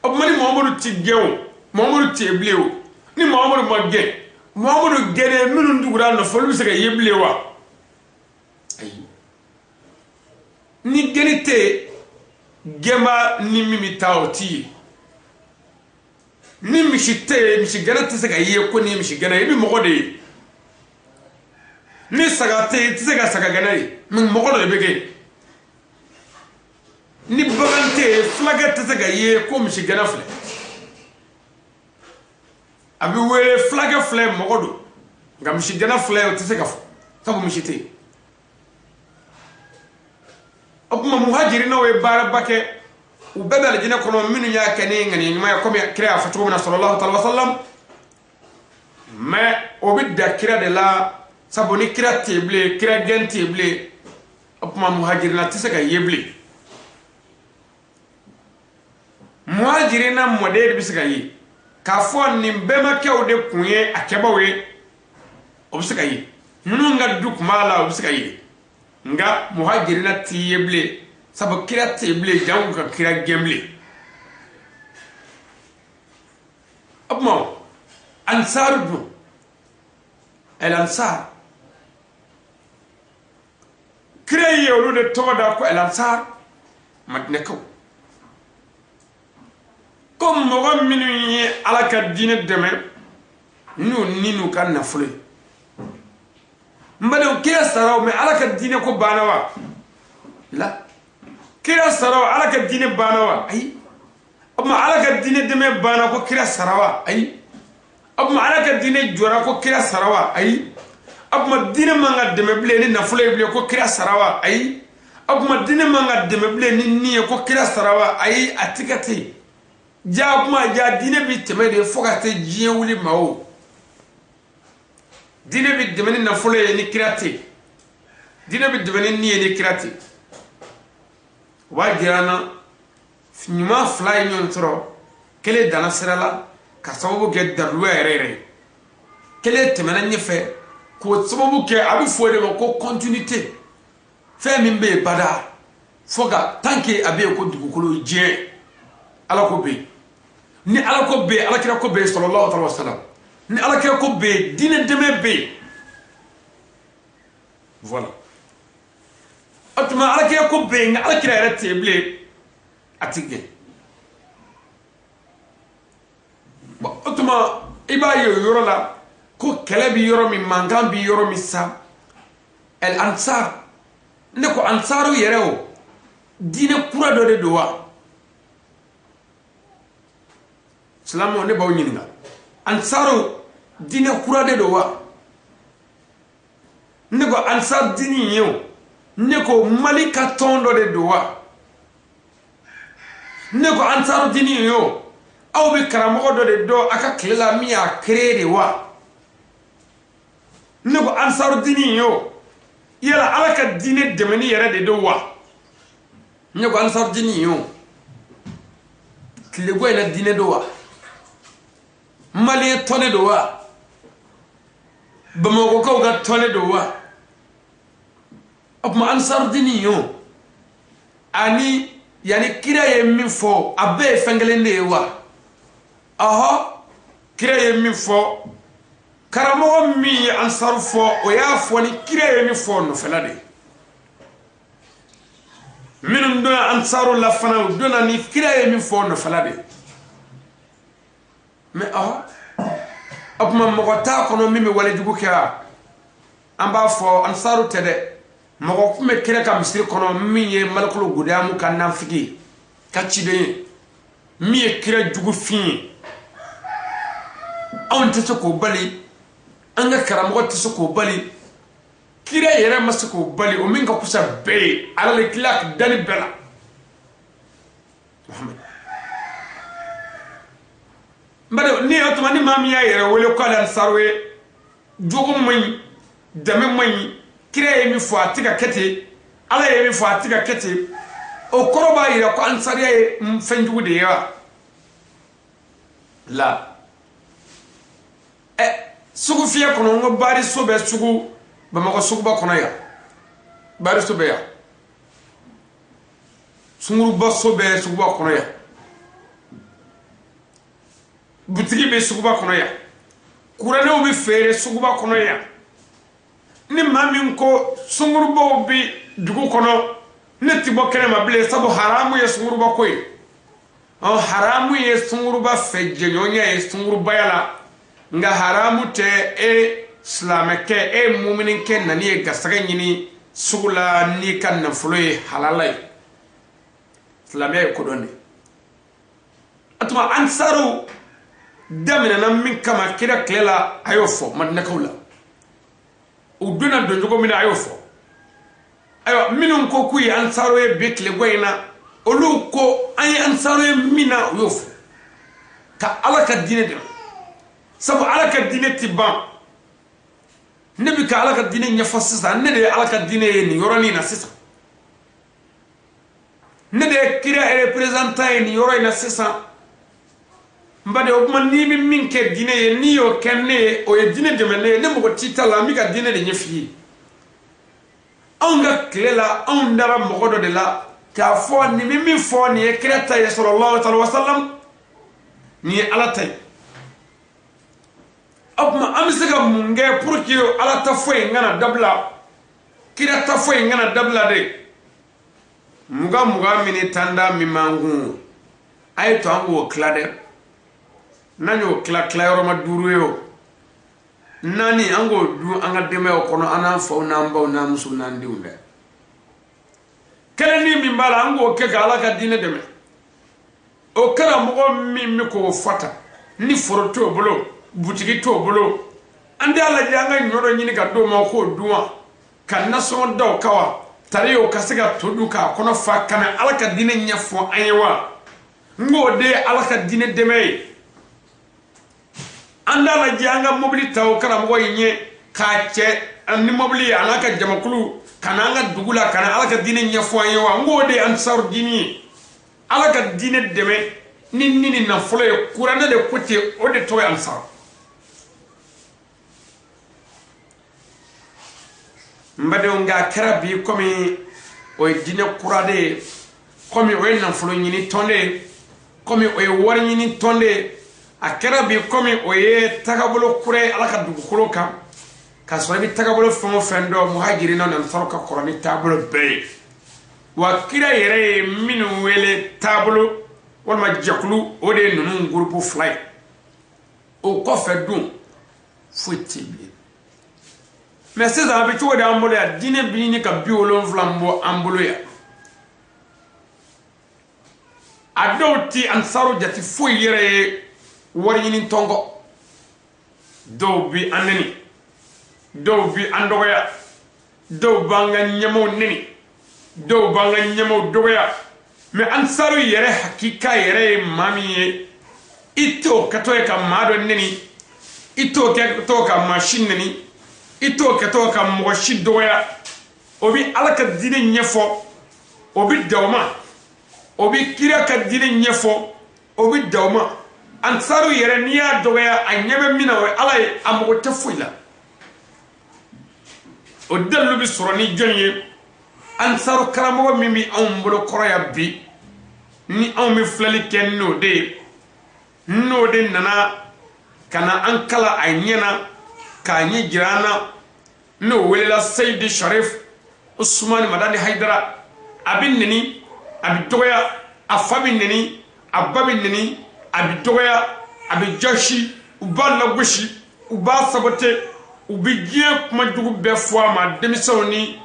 O tuma ni Muhamadu ti gɛn o, Muhamadu tɛ yen bilen o. Ni Muhamadu ma gɛn, Muhamadu gɛnnen minnu tugura a nɔfɛ, olu bɛ se ka ye bilen wa? Ayi. Ni gɛnni tɛ yen, gɛnba ni min bɛ taa, o ti ye. Ni misi tɛ yen, misigɛnna tɛ se ka ye ko nin ye misigɛnna ye, i bɛ mɔgɔ de ye. Ni saga tɛ yen, i tɛ se ka sagagɛnna ye, mais mɔgɔ dɔ de bɛ kɛ. Ni bagan tɛ yen, fulakɛ tɛ se ka ye ko misigɛnna filɛ. A bɛ wele fulakɛ filɛ, mɔgɔ don, nka misigɛnna filɛ, o tɛ se ka fɔ sabu misi tɛ yen. O tuma muhajirinaw ye baaraba kɛ, u bɛɛ bɛ alijinɛ kɔnɔ, minnu y'a kɛ ni ŋaniya ɲuman ye, komi kira y'a fɔ cogo min na sallallahu alaihi wa sallam. Mais o bɛ da kira de la, sabu ni kira tɛ yen bilen, kira gɛn tɛ yen bilen, o tuma muhajirina tɛ se ka ye bilen. Muhajirina mɔden de bɛ se ka ye k'a fɔ nin bɛnbakɛw de kun ye a kɛbaw ye, o bɛ se ka ye. Ninnu ka du kun b'a la, o bɛ se ka ye. Nka muhajirina tɛ ye bilen, sabu kira tɛ yen bilen, jango ka kira gɛn bilen. O tuma ansaru dun, el ansar, kira ye olu de tɔgɔ da ko el ansar, madinɛkaw, ko mɔgɔ minnu ye Ala ka diinɛ dɛmɛ n'u ni n'u ka nafolo ye. N badenw, kira sara o, mais Ala ka diinɛ ko banna wa? La. Kira sara o, Ala ka diinɛ banna wa? Ayi. O tuma Ala ka diinɛ dɛmɛ banna ko kira sara wa? Ayi. O tuma Ala ka diinɛ jɔra ko kira sara wa? Ayi. O tuma diinɛ man ka dɛmɛ bilen ni nafolo ye bilen ko kira sara wa? Ayi. O tuma diinɛ man ka dɛmɛ bilen ni ni ye ko kira sara wa? Ayi, a ti ka ten. Ja kuma ja, diinɛ bi tɛmɛ de fo ka se diɲɛ wuli ma o. Diinɛ bi dɛmɛ ni nafolo ye ni kira tɛ, diinɛ bi dɛmɛ ni ni ye ni kira tɛ. O b'a jira an na ɲuman fila ye ɲɔgɔn sɔrɔ, kelen danna sira la ka sababu kɛ daluya yɛrɛ yɛrɛ ye, kelen tɛmɛna ɲɛfɛ k'o sababu kɛ. A bɛ fɔ o de ma ko continuité, fɛn min bɛ yen bada fo ka tant que a bɛ yen ko dugukolo diɲɛ, Ala ko bɛ yen. Ni Ala ko bɛ yen, Alakira ko bɛ yen sallallahu alaihi wa sallam. Ni Alakira ko bɛ yen, diinɛ dɛmɛ bɛ yen. Voilà. O tuma Alakira ko bɛ yen, nka Alakira yɛrɛ tɛ yen bilen, a ti gɛn. Bon, o tuma i b'a ye o yɔrɔ la ko kɛlɛ bɛ yɔrɔ min, mankan bɛ yɔrɔ min sa, el ansar. Ne ko ansaru yɛrɛ o, diinɛ kura dɔ de don wa? Silamɛw, ne b'aw ɲininka, ansaru diinɛ kura de don wa? Ne ko ansar diini ye o, ne ko Mali ka tɔn dɔ de don wa? Ne ko ansaru diini ye o, aw bɛ karamɔgɔ dɔ de dɔn a ka tile la min y'a créé de wa? Ne ko ansaru diini ye o, yala Ala ka diinɛ dɛmɛni yɛrɛ de don wa? Ne ko ansaru diini ye o, tilego in na diinɛ don wa? Maliyɛn tɔn de don wa? Bamakɔkaw ka tɔn de don wa? O tuma ansaru diini ye o, ani yanni kira ye min fɔ, a bɛɛ ye fɛn kelen de ye wa? Ɔhɔ, kira ye min fɔ, karamɔgɔ min ye ansaru fɔ, o y'a fɔ ni kira ye min fɔ o nɔfɛla de ye. Minnu donna ansaru la fana, u donna ni kira ye min fɔ o nɔfɛla de ye. Mɛ ɔhɔ, o tuma mɔgɔ t'a kɔnɔ min bɛ walejugu kɛ wa? An b'a fɔ ansaru tɛ dɛ, mɔgɔ tun bɛ kira ka misiri kɔnɔ min ye Malikulu Gudamu ka nafigi ka ciden ye, min ye kira jugufin ye. Anw tɛ se k'o bali, an ka karamɔgɔ tɛ se k'o bali, kira yɛrɛ ma se k'o bali, o min ka fisa bɛɛ ye ala le kila dani bɛɛ la, Muhammed. N badenw, ni o tuma ni maa min y'a yɛrɛ wele k'ale ansaru ye, jogo man ɲi, danbe man ɲi, kira ye min fɔ a tɛ ka kɛ ten, ala ye min fɔ a tɛ ka kɛ ten, o kɔrɔ b'a yira ko ansariya ye fɛn jugu de ye wa? La ɛ sugu fiyɛ kɔnɔ, n ko baariso bɛ sugu Bamakɔ suguba kɔnɔ yan, baariso bɛ yan, sungurubaso bɛ suguba kɔnɔ yan, butigi bɛ suguba kɔnɔ yan, kuranɛw bɛ feere suguba kɔnɔ yan. Ni maa min ko sungurubaw bɛ dugu kɔnɔ, ne ti bɔ kɛnɛ ma bilen, sabu haramu ye sunguruba ko ye. Ɔ haramu ye sunguruba fɛ jɛɲɔgɔnya ye sungurubaya la, nka haramu tɛ e silamɛkɛ, e muminikɛ nani ye garisɛgɛ ɲini sugu la n'i ka nafolo ye halala ye. Silamɛya ye kodɔn de. A tuma ansaru daminɛna min kama kira tile la, a y'o fɔ madinakaw la, u donna don cogo min na, a y'o fɔ. Ayiwa, minnu ko k'u ye ansaru ye bi tile bɔ in na, olu ko an ye ansaru ye min na, u y'o fɔ ka ala ka diinɛ dɛmɛ, sabu ala ka diinɛ ti ban. Ne bɛ ka ala ka diinɛ ɲɛfɔ sisan, ne de ye ala ka diinɛ ye nin yɔrɔnin na sisan, ne de ye kira représentant ye nin yɔrɔ in na sisan. N baden, o tuma n'i bɛ min kɛ diinɛ ye, n'i y'o kɛ ne ye, o ye diinɛ dɛmɛ ne ye. Ne mɔgɔ t'i ta la, n bɛ ka diinɛ de ɲɛf'i ye. Anw ka tile la, anw dara mɔgɔ dɔ de la k'a fɔ nin bɛ min fɔ, nin ye kira ta ye sallallahu alaihi wa sallam, nin ye ala ta ye. O tuma an bɛ se ka mun kɛ pour que ala ta fɔ in kana dabila, kira ta fɔ in kana dabila de? Mugan mugan min tan da min b'an kun, a ye to an k'o tila dɛ. N'an y'o tila tilayɔrɔma duuru ye, o naani an k'o dun an ka denbayaw kɔnɔ, an n'an faw n'an baw n'an musow n'an denw dɛ. Kelennin min b'a la, an k'o kɛ ka ala ka diinɛ dɛmɛ. O karamɔgɔ min bɛ k'o fɔ tan, ni foro t'o bolo, butigi t'o bolo, an t'a lajɛ an ka ɲɔ dɔ ɲini ka d'o ma k'o dun wa, ka nasɔngɔ da o kan wa, tari o ka se ka to dun k'a kɔnɔ fa, ka na ala ka diinɛ ɲɛfɔ an ye wa? N k'o de ye ala ka diinɛ dɛmɛ ye. An t'a lajɛ an ka mobili ta o karamɔgɔ in ye k'a cɛ ni mobili ye, a n'a ka jamakulu, ka na an ka dugu la, ka na ala ka diinɛ ɲɛfɔ an ye wa? N k'o de ye ansaru diinɛ ye, ala ka diinɛ dɛmɛ ni nafolo ye. Kuranɛ de ko ten, o de tɔgɔ ye ansaru. N badenw, nka a kɛra bi komi o ye diinɛ kura de ye, komi o ye nafolo ɲini tɔn de ye, komi o ye wari ɲini tɔn de ye. A kɛra bi komi o ye tagabolo kura ye ala ka dugukolo kan, k'a sɔrɔ i bɛ tagabolo fɛn o fɛn dɔn, muhajirina ni ansaru ka kɔrɔ ni taabolo bɛɛ ye. Wa kira yɛrɛ ye minnu wele taabolo walima jɛkulu, o de ye ninnu gurupu fila ye. O kɔfɛ dun foyi tɛ bilen. Mɛ sisan a bɛ cogo di an bolo yan? Diinɛ bɛ ɲini ka 70 bɔ an bolo yan. A dɔw ti ansaru jate foyi yɛrɛ ye wari ɲini tɔn kɔ. Dɔw bi an neni, dɔw bi an dɔgɔya, dɔw b'an ka ɲɛmaaw neni, dɔw b'an ka ɲɛmaaw dɔgɔya. Mɛ ansaru yɛrɛ hakika yɛrɛ ye maa min ye, i t'o kɛtɔ ye ka maa dɔ neni, i t'o kɛtɔ ka maa si neni, i t'o kɛtɔ ka mɔgɔ si dɔgɔya. O bɛ ala ka diinɛ ɲɛfɔ, o bɛ dan o ma. O bɛ kira ka diinɛ ɲɛfɔ, o bɛ dan o ma. Ansaru yɛrɛ, n'i y'a dɔgɔya, a ɲɛ bɛ min na, o ye ala ye, a mago tɛ foyi la. O dalilu bɛ sɔrɔ ni jɔn ye? Ansaru karamɔgɔ min bɛ anw bolo kɔrɔ yan bi, ni anw bɛ filɛli kɛ n'o de ye, N'o de nana ka na an kala a ɲɛ na k'a ɲɛ jira an na, n'o welela Seyidi Sharif Usumani Madani Hayidara. A bɛ neni, a bɛ dɔgɔya, a fa bɛ neni, a ba bɛ neni, a bɛ dɔgɔya, a bɛ jɔsi, u b'a lagosi, u b'a sabote, u bɛ diɲɛ kuma jugu bɛɛ fɔ a ma, denmisɛnw ni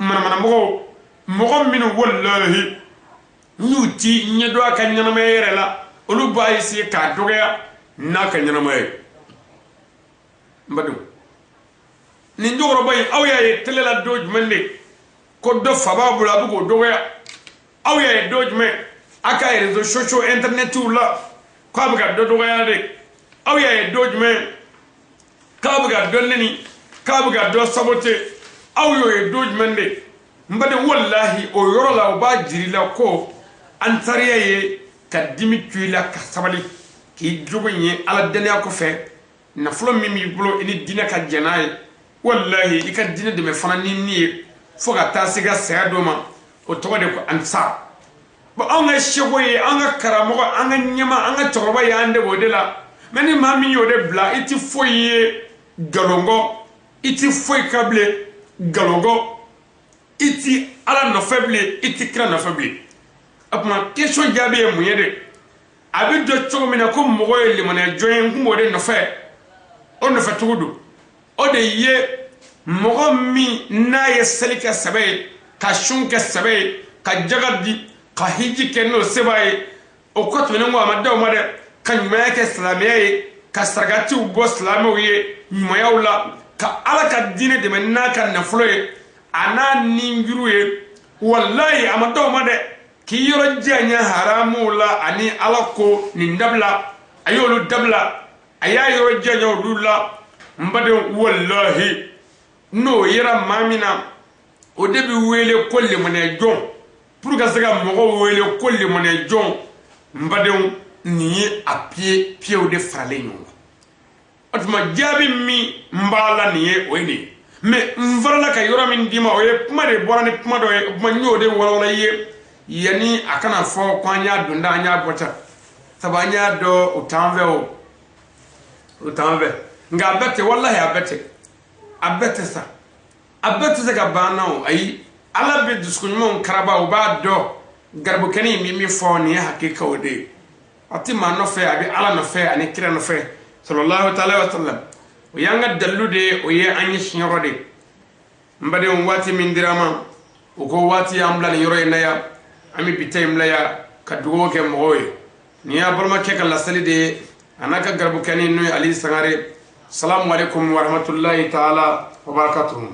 manamanamɔgɔw, mɔgɔ minnu walahi n'u ti ɲɛdɔn a ka ɲɛnamaya yɛrɛ la, olu b'a essayer k'a dɔgɔya n'a ka ɲɛnamaya ye. N badenw, nin cɛkɔrɔba in, aw y'a ye télé la don jumɛn de ko dɔ fa b'a bolo a bɛ k'o dɔgɔya? Aw y'a ye don jumɛn a ka réseaux sociaux internetiw la k'a bɛ ka dɔ dɔgɔya de? Aw y'a ye don jumɛn k'a bɛ ka dɔ neni, k'a bɛ ka dɔ sabote? Aw y'o ye don jumɛn de? N baden, walahi, o yɔrɔ la, o b'a jira i la ko an tariya ye ka dimi to i la, ka sabali, k'i jogo ye ala dɛnɛya kɔfɛ. Nafolo min b'i bolo, i ni diinɛ ka jɛn n'a ye, walahi, i ka diinɛ dɛmɛ fana ni nin ye fo ka taa se ka saya dɔ ma. O tɔgɔ de ko ansar. Bon, anw ka seko ye, an ka karamɔgɔ, an ka ɲɛma, an ka cɛkɔrɔba y'an dege o de la. Mɛ ni maa min y'o de bila, i ti foyi ye nkalon kɔ, i ti foyi ka bilen nkalon kɔ, i ti ala nɔfɛ bilen, i ti kira nɔfɛ bilen. O tuma, question jaabi ye mun ye de? A bɛ dɔn cogo min na ko mɔgɔ ye limaniya jɔn ye, n kun b'o de nɔfɛ, o nɔfɛ cogo don. O de ye mɔgɔ min n'a ye seli kɛ sɛbɛ ye, ka sun kɛ sɛbɛ ye, ka jaga di, ka hiji kɛ n'o se b'a ye. O kɔ tɛmɛnen kɔ, a ma da o ma dɛ, ka ɲumanya kɛ silamɛya ye, ka sarakatiw bɔ silamɛw ye ɲumanyaw la, ka ala ka diinɛ dɛmɛ n'a ka nafolo ye, a n'a ninjuru ye. Walayi, a ma da o ma dɛ, k'i yɔrɔ janya haramuw la, ani ala ko nin dabila, a y'olu dabila, a y'a yɔrɔ janya olu la. N badenw, walahi, n'o yera maa min na, o de bɛ wele ko lemaniya jɔn. Pour ka se ka mɔgɔw wele ko lemaniya jɔn, n badenw, nin ye a piye piyew de faralen ɲɔgɔn kan. O tuma, jaabi min n b'a la nin ye, o ye nin ye. Mɛ n farala ka yɔrɔ min d'i ma, o ye kuma de bɔra ni kuma dɔ ye. O tuma, n y'o de walawala i ye yanni a kana fɔ ko an y'a donda, an y'a bɔ tan, sabu an y'a dɔn o t'an fɛ, o t'an fɛ. Nka a bɛɛ tɛ, walahi, a bɛɛ tɛ, a bɛɛ tɛ sa, a bɛɛ tɛ se ka ban na o. Ayi, ala bɛ dusukun ɲumanw karaba, o b'a dɔn garibukɛni in bɛ min fɔ nin ye hakikaw de ye. A tɛ maa nɔfɛ, a bɛ ala nɔfɛ ani kira nɔfɛ, sallallahu taala wa sallam. O y'an ka dalilu de ye, o ye an ye siɲɛyɔrɔ de ye. N badenw, waati min dira an ma, o ko waati y'an bila nin yɔrɔ in na yan. An bɛ bi ta in bila yan ka dugawu kɛ mɔgɔw ye. Nin y'a balimakɛ ka laseli de ye, a n'a ka garibukɛni, n'o ye Ali Sangare. Salamu aleykum warahmatulahi taala wabarakatuhu.